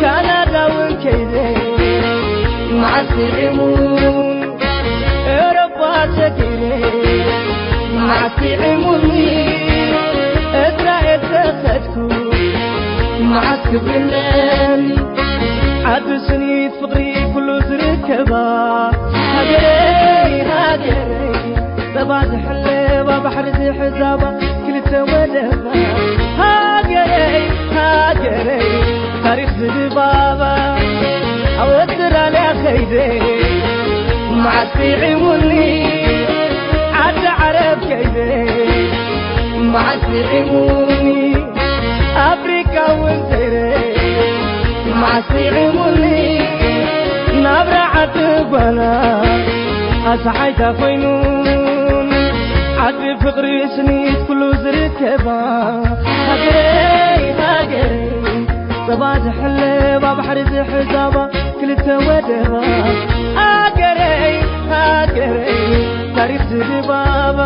ካናዳ እውን ከይደ መዓስ ጥዒሙኒ ኤውሮፓ ሰጊረ መዓስ ጥዒሙኒ እስራኤል ተኸድኩ መዓስ ክብሪ ኣለኒ ዓዲ ስኒት ፍቅሪ ኩሉ ዝርከባ ሃገረይ ሃገረይ ጸባ ዝሕለባ ባሕሪ ዝሕዛባ ክልተ ወደባ ሃገረይ ሃገረይ ታሪክ ዝድባባ ኣውስትራልያ ከይደ መዓስ ጥዒሙኒ ዓዲ ዓረብ ከይደ መዓስ ጥዒሙኒ ኣፍሪቃ እውን ከይደ መዓስ ጥዒሙኒ ናብራ ዓዲ ጓና ኣሰሓይታ ኮይኑኒ ዓዲ ፍቅሪ ስኒት ኩሉ ዝርከባ ሃገረይ ሃገረይ ጸባ ዝሕለባ ባሕሪ ዝሕዛባ ክልተ ወደባ ሃገረይ ሃገረይ ታሪክ ዝድባባ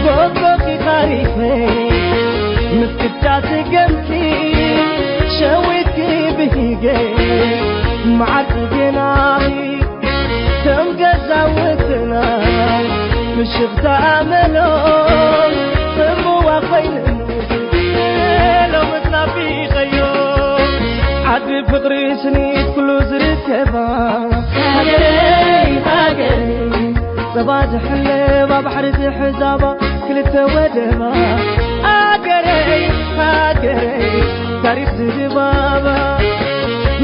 ጎጎኪ ታሪፈይ ምስ ቅዳሴ ገምኪ ሸዊትኪ ብሂገ መዓልቲ ጌናኺ ከም ገዛውትና ምሽኽታ ኣመሎም ጽምዋ ኮይንኒ ሎምስ ናፊቐዮ ዓዲ ፍቅሪ ስኒት ኩሉ ዝርከባ ሃገረይ ሃገረይ ጸባ ዝሕለባ ባሕሪ ዝሕዛባ ክልተ ወደባ ሃገረይ ሃገረይ ታሪክ ዝድባባ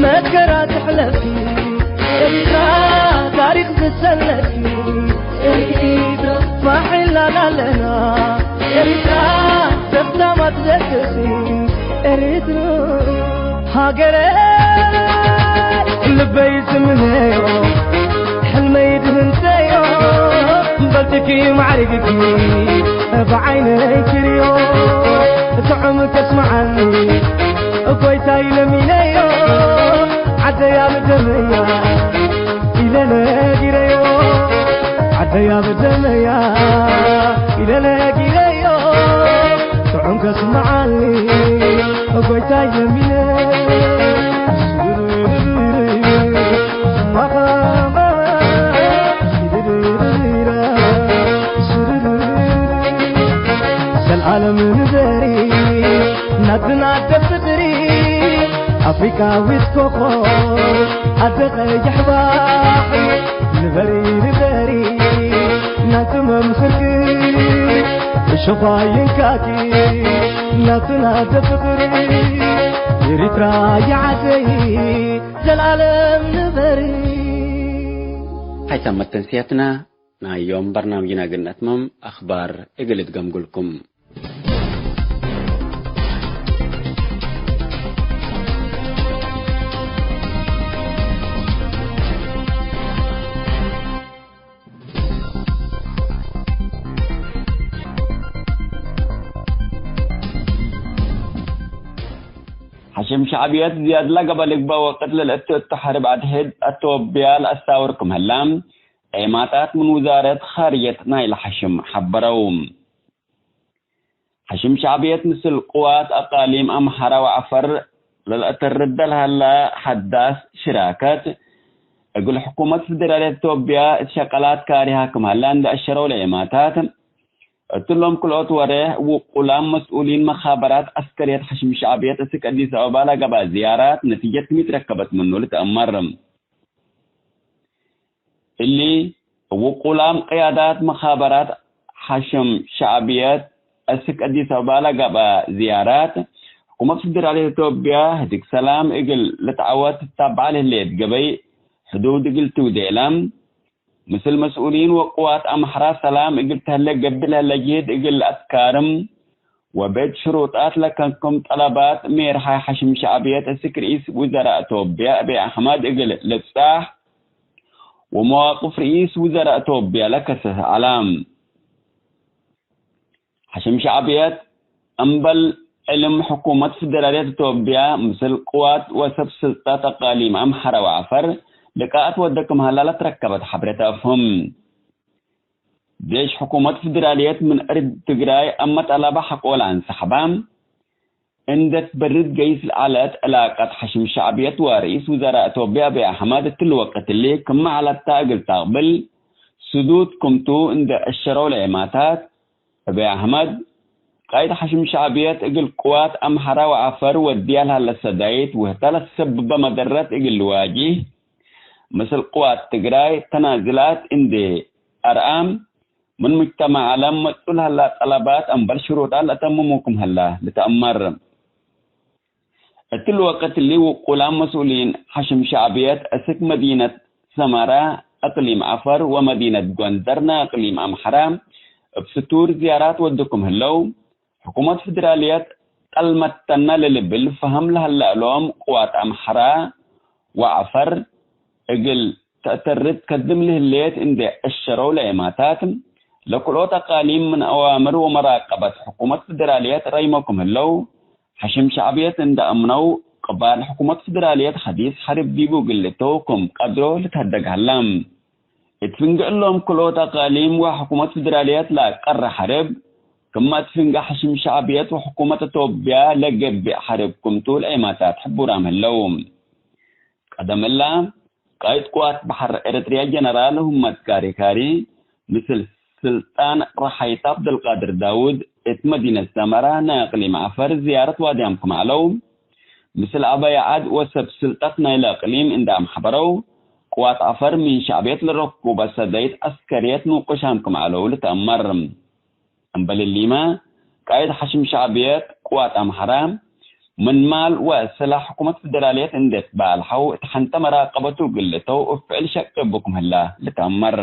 መከራ ተሕለፍኪ ኤሪትራ ታሪክ ዝሰነድኪ ኤሪትራ ማሒላና ኣለና ኤሪትራ ዘፍታማት ዘክሲ ኤሪትራ ሃገረ ልበይ ስምነዮ ሕልመይ ድህንሰዮ በልትኪ ማዕርግኪ ብዓይነይ ክርዮ ጥዑም ከስመዓኒ ጎይታይ ለሚነዮ ዓደያ ብደመያ ኢለ ነጊረዮ ዓደያ ብደመያ ኢለ ነጊረዮ ጥዑም ከስመዓኒ ጎይታይ ለሚነ ዘልዓለም ንበሪ ናትና ደብ ፍቅሪ ኣፍሪቃዊት ኮኾብ ኣደ ቀይሕ ባሕሪ ንበሪ ንበሪ ናቲ መምህርኪ እሾኻ ይንካኪ ናትና ደብ ፍቅሪ ኤሪትራ የዓደይ ዘልዓለም ንበሪ። ሓይሳም መተንስያትና ናይ ዮም በርናምጅና እግል ነትመም አኽባር እግል እትገምጉልኩም። ሸዕብየት ዝያድ ለገብአ ልግበእ ወቅት ለልአቱ እቱ ሐርብ አድሕድ አቶብያ ለአሳውር ክም ህላ፣ ዔማታት ምን ውዛረት ኻርጀት ናይለ ሐሽም ሐበረው። ሐሽም ሸዕብየት ምስል ቅዋት አቃሊም አምሐራ ወዐፈር ለልአተርደ ለሀላ ሐዳስ ሽራከት፣ እግል ሕኩመት ፍደራልየት ኢትዮጵያ እት ሸቀላት ካሪሃ ክም ሀላ እንዴ አሸረው ለዔማታት፣ እትሎም ክልኦት ወሬሕ ውቁላም መስኡሊን መኻበራት ዐስከርየት ሐሽም ሸዕብየት እስክ አዲስ አበባ ለገብአ ዝያራት ነቲጀት ክም ኢትረከበት ምኑ ልትአመር። እሊ ውቁላም ቅያዳት መኻበራት ሐሽም ሸዕብየት እስክ አዲስ አበባ ለገብአ ዝያራት፣ ሕኩመት ፍደራልየት ኢትዮጵያ ህድግ ሰላም እግል ልትዐወት ትታብዐ ለህሌት ገበይ ሕዱድ እግል ትውዴ እለ፣ ምስል መስኡሊን ወቅዋት አምሐራ ሰላም እግል ተህለ ገብእ ለህለ ጅህድ እግል ለአትካርም፣ ወብዕድ ሽሩጣት ለከንኩም ጠለባት ሜርሓይ ሐሽም ሸዕብየት እስክ ርኢስ ውዘራእ ቶብያ አብይ አሕመድ እግል ልብጻሕ፣ ወመዋቅፍ ርኢስ ውዘራእ ቶብያ ለከሰሰ ዐለ። ሐሽም ሸዕብየት እምበል ዕልም ሕኩመት ፍደራልየት ኢትዮጵያ ምስል ቅዋት ወሰብ ስልጣት አቃሊም አምሐራ ወዐፈር ልቃአት ወደ ክም ሀላ ለትረከበት ሐብሬት አፍህም። ዴሽ ሕኩመት ፍደራልየት ምን እርድ ትግራይ አመ ጠለበ ሐቆ ለአንሰሐበ፣ እንዴ ትበርድ ገይስ ለዐለት ዕላቀት ሐሽም ሸዕብየት ወርኢስ ውዘራእ ኢትዮጵያ አብይ አሕመድ እትሊ ወቅት እሊ ክመ ዐለታ እግል ተቅብል ስዱድ ክምቱ እንዴ አሸረው ለዔማታት፣ አብይ አሕመድ፣ ቃይድ ሐሽም ሸዕብየት እግል ቅዋት አምሐራ ወዐፈር ወድያ ለሀለ ሰዳይት ወህተ ለትሰብበ መደረት እግል ልዋጂህ፣ ምስል ቅዋት ትግራይ ተናዝላት እንዴ አርአም፣ ምን ሙጅተማዕ ዐለም መጽኡ ለሀላ ጠለባት እምበል ሽሩጣት ለአተምሙ ክም ሀላ ልትአመር። እትሊ ወቅት እሊ ውቁላም መስኡሊን ሐሽም ሸዕብየት እስክ መዲነት ሰመራ እቅሊም ዐፈር ወመዲነት ጎንደር ናይ እቅሊም አምሐራ እብ ስቱር ዝያራት ወዱ ክም ህለው፣ ሕኩመት ፍደራልየት ጠልመተነ ለልብል ፈሀም ለሀለ እሎም ቅዋት አምሐራ ወዐፈር እግል ተአተርድ ከድም ለህሌት እንዴ አሸረው ለዔማታት፣ ለክልኦት አቃሊም ምን አዋምር ወመራቀበት ሕኩመት ፍደራልየት ረይሞ ክም ህለው፣ ሐሽም ሸዕብየት እንደ አምነው፣ ቅባል ሕኩመት ፍደራልየት ሐዲስ ሐርብ ዲቡ እግል ልእተው ክም ቀድሮ ልትሀደግ ሀላ። እት ፍንጌ እሎም ክልኦት አቃሊም ወሕኩመት ፍደራልየት ለአቀረ ሐርብ፣ ክመ እት ፍንጌ ሐሽም ሸዕብየት ወሕኩመት አቶብያ ለገብእ ሐርብ ክምቱ ለዔማታት ሕቡራም ህለው። ቀደም እላ፣ ቃይድ ቅዋት በሐር ኤረትርያ ጀነራል ሁመት ካሪካሪ፣ ምስል ስልጣን ረሐይት ዐብደልቃድር ዳውድ፣ እት መዲነት ሰመራ ናይ እቅሊም ዐፈር ዝያረት ዋድያም ክም ዐለው፣ ምስል አበይ ዐድ ወሰብ ስልጠት ናይለ እቅሊም እንዴ አምሐበረው፣ ቅዋት ዐፈር ምን ሸዕብየት ለረኩበ ሰዳይት ዐስከርየት ንቁሻም ክም ዐለው ልትአመር። እምበል እሊመ፣ ቃይድ ሐሽም ሸዕብየት ቅዋት አምሐራ፣ ምን ማል ወስላሕ ሕኩመት ፍደራልየት እንዴ ትባልሐው፣ እት ሐንተ መራቀበቱ እግል ልእተው እብ ፍዕል ሸቂ እቡ ክም ህላ ልትአመር።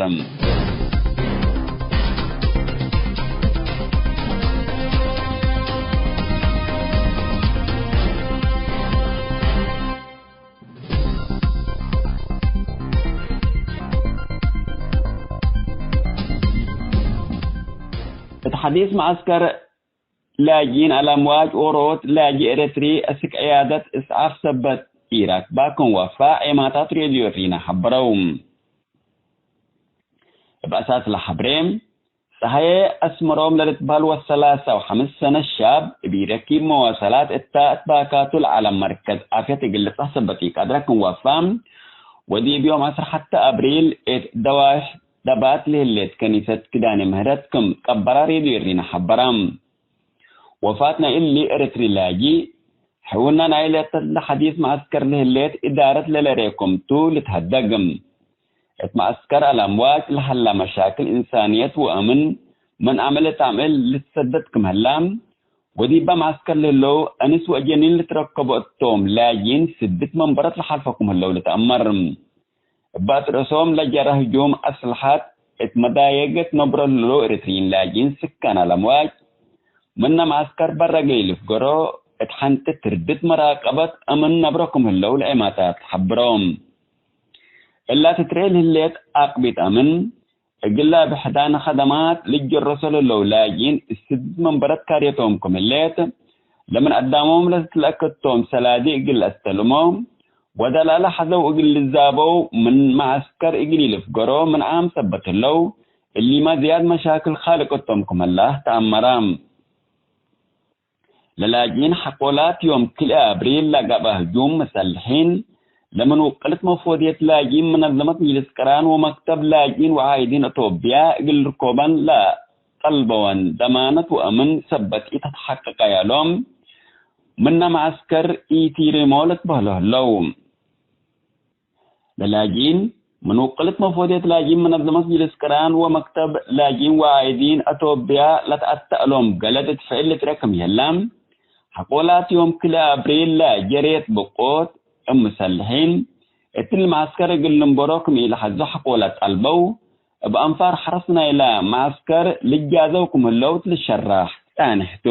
እት ሐዲስ መዐስከር ላጅኢን አልአምዋጅ ዎሮት ላጂ ኤረትሪ አስክ ዕያደት እስዓፍ ሰበት ኢራክባ ክም ወፋ ዔማታት ሬድዮ ሪና ሐበረው። እብ አሳስ ለሐብሬ፣ ጸሃዬ አስመሮም ለልትበህል ወሰላሳ ወሐምስ ሰነት ሻብ እብ ኢረኪብ መዋሰላት እታ እት ባካቱ ለዐለ መርከዝ ዓፍየት እግል ልጽሕ ሰበት ኢቀድረ ክም ወፋ፣ ወዲብ ዮም ዐስር ሐተ አብሪል እት ደዋይሕ ደባት ለህሌት ከኒሰት ክዳነ ምህረት ክም ቀበራ ሬድዮ ሪና ሐበራ። ወፋት ናይ እሊ ኤረትሪ ላጂ፣ ሕውና ናይ ለተለ ሐዲስ መዐስከር ለህሌት እዳረት ለለሬኮም ቱ ልትሀደግ። እት መዐስከር አልአምዋጅ ለሀላ መሻክል እንሳንየት ወአምን ምን አምዕል እት አምዕል ልትሰደድ ክም ህላ፣ ወዲበ መዐስከር ለህለው አንስ ወአጀኒን ልትረከቦ እቶም ላጂን ስድት መንበረት ለሓልፈ ክም ህለው ልትአመር። እብ አትርዕሶም ለጀረ ህጁም አስልሐት እት መዳየገት ነብሮ ለህለው ኤረትርዪን ላጂን ስካን አልአምዋጅ፣ ምነ መዐስከር በረ ገይ ልፍገሮ፣ እት ሐንቲ ትርድት መራቀበት አምን ነብሮ ክም ህለው ለዔማታት ሐብሮም። እላ ትትርኤ ለህሌት አቅቢት አምን፣ እግላ ብሕዳን ኸደማት ልጀረሶ ለህለው ላጂን እት ስድት መንበረት ካርየቶም ክም ህሌት፣ ለምን አዳሞም ለትትለአከቶም ሰላዲ እግል ለአስተልሞ፣ ወደላለ ሐዘው እግል ልዛበው ምን መዐስከር እግል ኢልፍገሮ ምን ዓም ሰበት ህለው፣ እሊመ ዝያድ መሻክል ካልቅ እቶም ክመላህ ተአመራ። ለላጅኢን ሐቆላት ዮም ክልኤ አብሪል ለገብአ ህጁም መሰልሒን፣ ለምን ውቅልት መፎድየት ላጅኢን መነዘመት ምጅልስ ቅራን ወመክተብ ላጅኢን ወዓይዲን አቶብያ እግል ርኮበን ለጠልበወን ደማነት ወአምን ሰበት ኢተትሐቀቀ ያሎም ምነ መዐስከር ኢቲሪሞ ለትበህሎ ህለው። ለላጅኢን ምን ውቅልት መፎድየት ላጅኢን መነዘመት ምጅልስ ቅራን ወመክተብ ላጅኢን ወዓይዲን አቶብያ ለተአተአሎም ገለድ እት ፍዕል ልትርኤ ክም ይህላ፣ ሐቆላት ዮም ክልኤ አብሪል ለጀሬት ብቆት እብ ምሰልሒን እትሊ መዐስከር እግል ልንበሮ ክም ኢለሐዞ ሐቆላት ጠልበው፣ እብ አንፋር ሐረስ ናይለ መዐስከር ልጃዘው ክም ህለው እት ልሸራሕ ጸንሕ ቱ።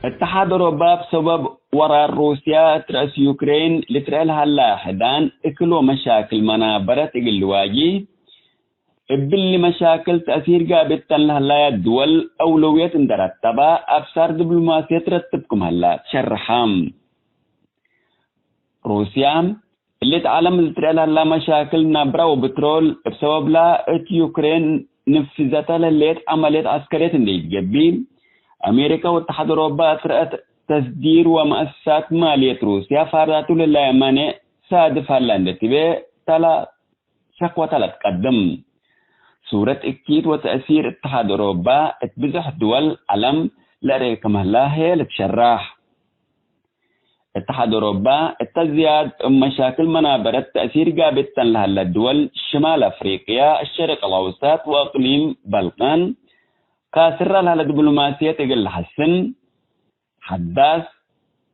እተሓድ ኦሮባ እብ ሰበብ ወራር ሩስያ እት ረአስ ዩክሬን ልትርኤ ለሀላ ሕዳን እክል ወመሻክል መናበረት እግል ልዋጅህ፣ እብሊ መሻክል ተእሲር ጋብተን ለህላያት ድወል አውለውየት እንደ ረተበ፣ አብሳር ዲብሎማስየት ረትብ ክም ሀላ ትሸርሐ። ሩስያ፣ እሊ እት ዐለም ልትርኤ ለህላ መሻክል ናብራ ወብትሮል፣ እብ ሰበብላ እት ዩክሬን ንፍዘተ ለህሌት ዐመልየት ዐስከርየት እንዴ ኢትገብእ፣ አሜሪከ ወእተሓድ ኦሮባ እት ረአት ተስዲር ወመአሰሳት ማልየት ሩስያ ፋርዳቱ ለህላየ መኔዕ ሳድፍ ሀላ እንዴ ትቤ፣ ተላ ሸክወተ ለትቀድም። ሱረት እኪት ወተእሲር እተሓድ ኦሮባ እት ብዞሕ ድወል ዐለም ለአርኤ ክም ህላ ህዬ ልትሸራሕ። እተሓድ ኦሮባ እተ ዝያድ እብ መሻክል መናበረት ተእሲር ጋብተን ለሀለ ድወል ሽማል አፍሪቅያ፣ አሸርቅ አልአውሰጥ ወእቅሊም በልቃን ካስራ ለሀለ ዲብሎማስየት እግል ለሐስን፣ ሐዳስ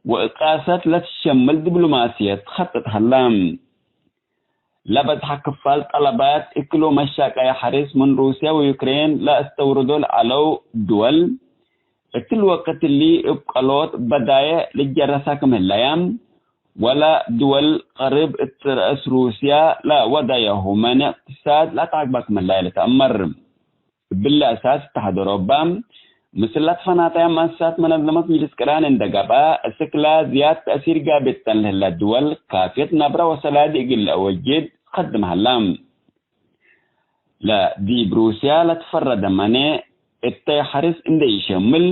ወእቃሰት ለትሸምል ዲብሎማስየት ኸጥጥ ሀላ። ለበዝሐ ክፋል ጠለባት እክል ወመሻቀያ ሐርስ ምን ሩስያ ወዩክሬን ለአስተውርዶ ለዐለው ድወል፣ እትሊ ወቅት እሊ እብ ቀሎት በዳዬዕ ልጀረሳ ክም ህለያ፣ ወለ ድወል ቀርብ እት ረአስ ሩስያ ለወደየሁመ እቅትሳድ ለአትዐግባ ክም ህለያ ልትአመር። እብሊ አሳስ እተሓድ ኦሮባ፣ ምስል ለትፈናተያ መአሰሳት መነዘመት ምጅልስ ቅራን እንደ ገብአ፣ እስክላ ዝያድ ተእሲር ጋብተን ለህለ ድወል ካፍየት ናብራ ወሰላዲ እግል ለአወጅድ ከድም ሀላ። ለዲብ ሩስያ ለትፈረደ መኔዕ እተ ሐርስ እንደ ኢሸምል፣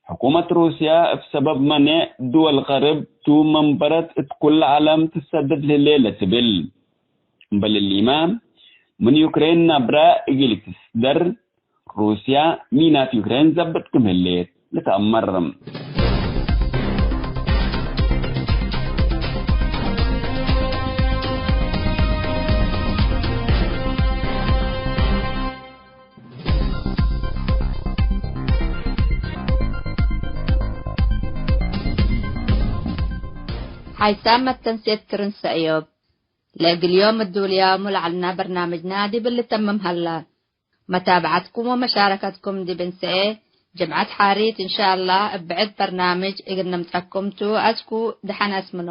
ሕኩመት ሩስያ እብ ሰበብ መኔዕ ድወል ገርብ ቱ መንበረት እት ኩለ ዐለም ትሰደድ ለህሌ ለትብል። እምበል እሊመ፣ ምን ዩክሬን ናብራ እግል ትስደር፣ ሩስያ ሚናት ዩክሬን ዘብጥ ክም ህሌት ልትአመር። ሓይሳም መተንሴት ክርን ሰእዮብ። ለእግል ዮም እዱልያሙ ለዐልና በርናምጅና ዲብ ልተምም ሀላ። መታብዐትኩም ወመሻረከትኩም ዲብ እንሰኤ ጅምዐት ሓሪት እንሻአላህ እብ ብዕድ በርናምጅ እግል ነምጸኩም ቱ። አስኩ ደሐን አስምኖ።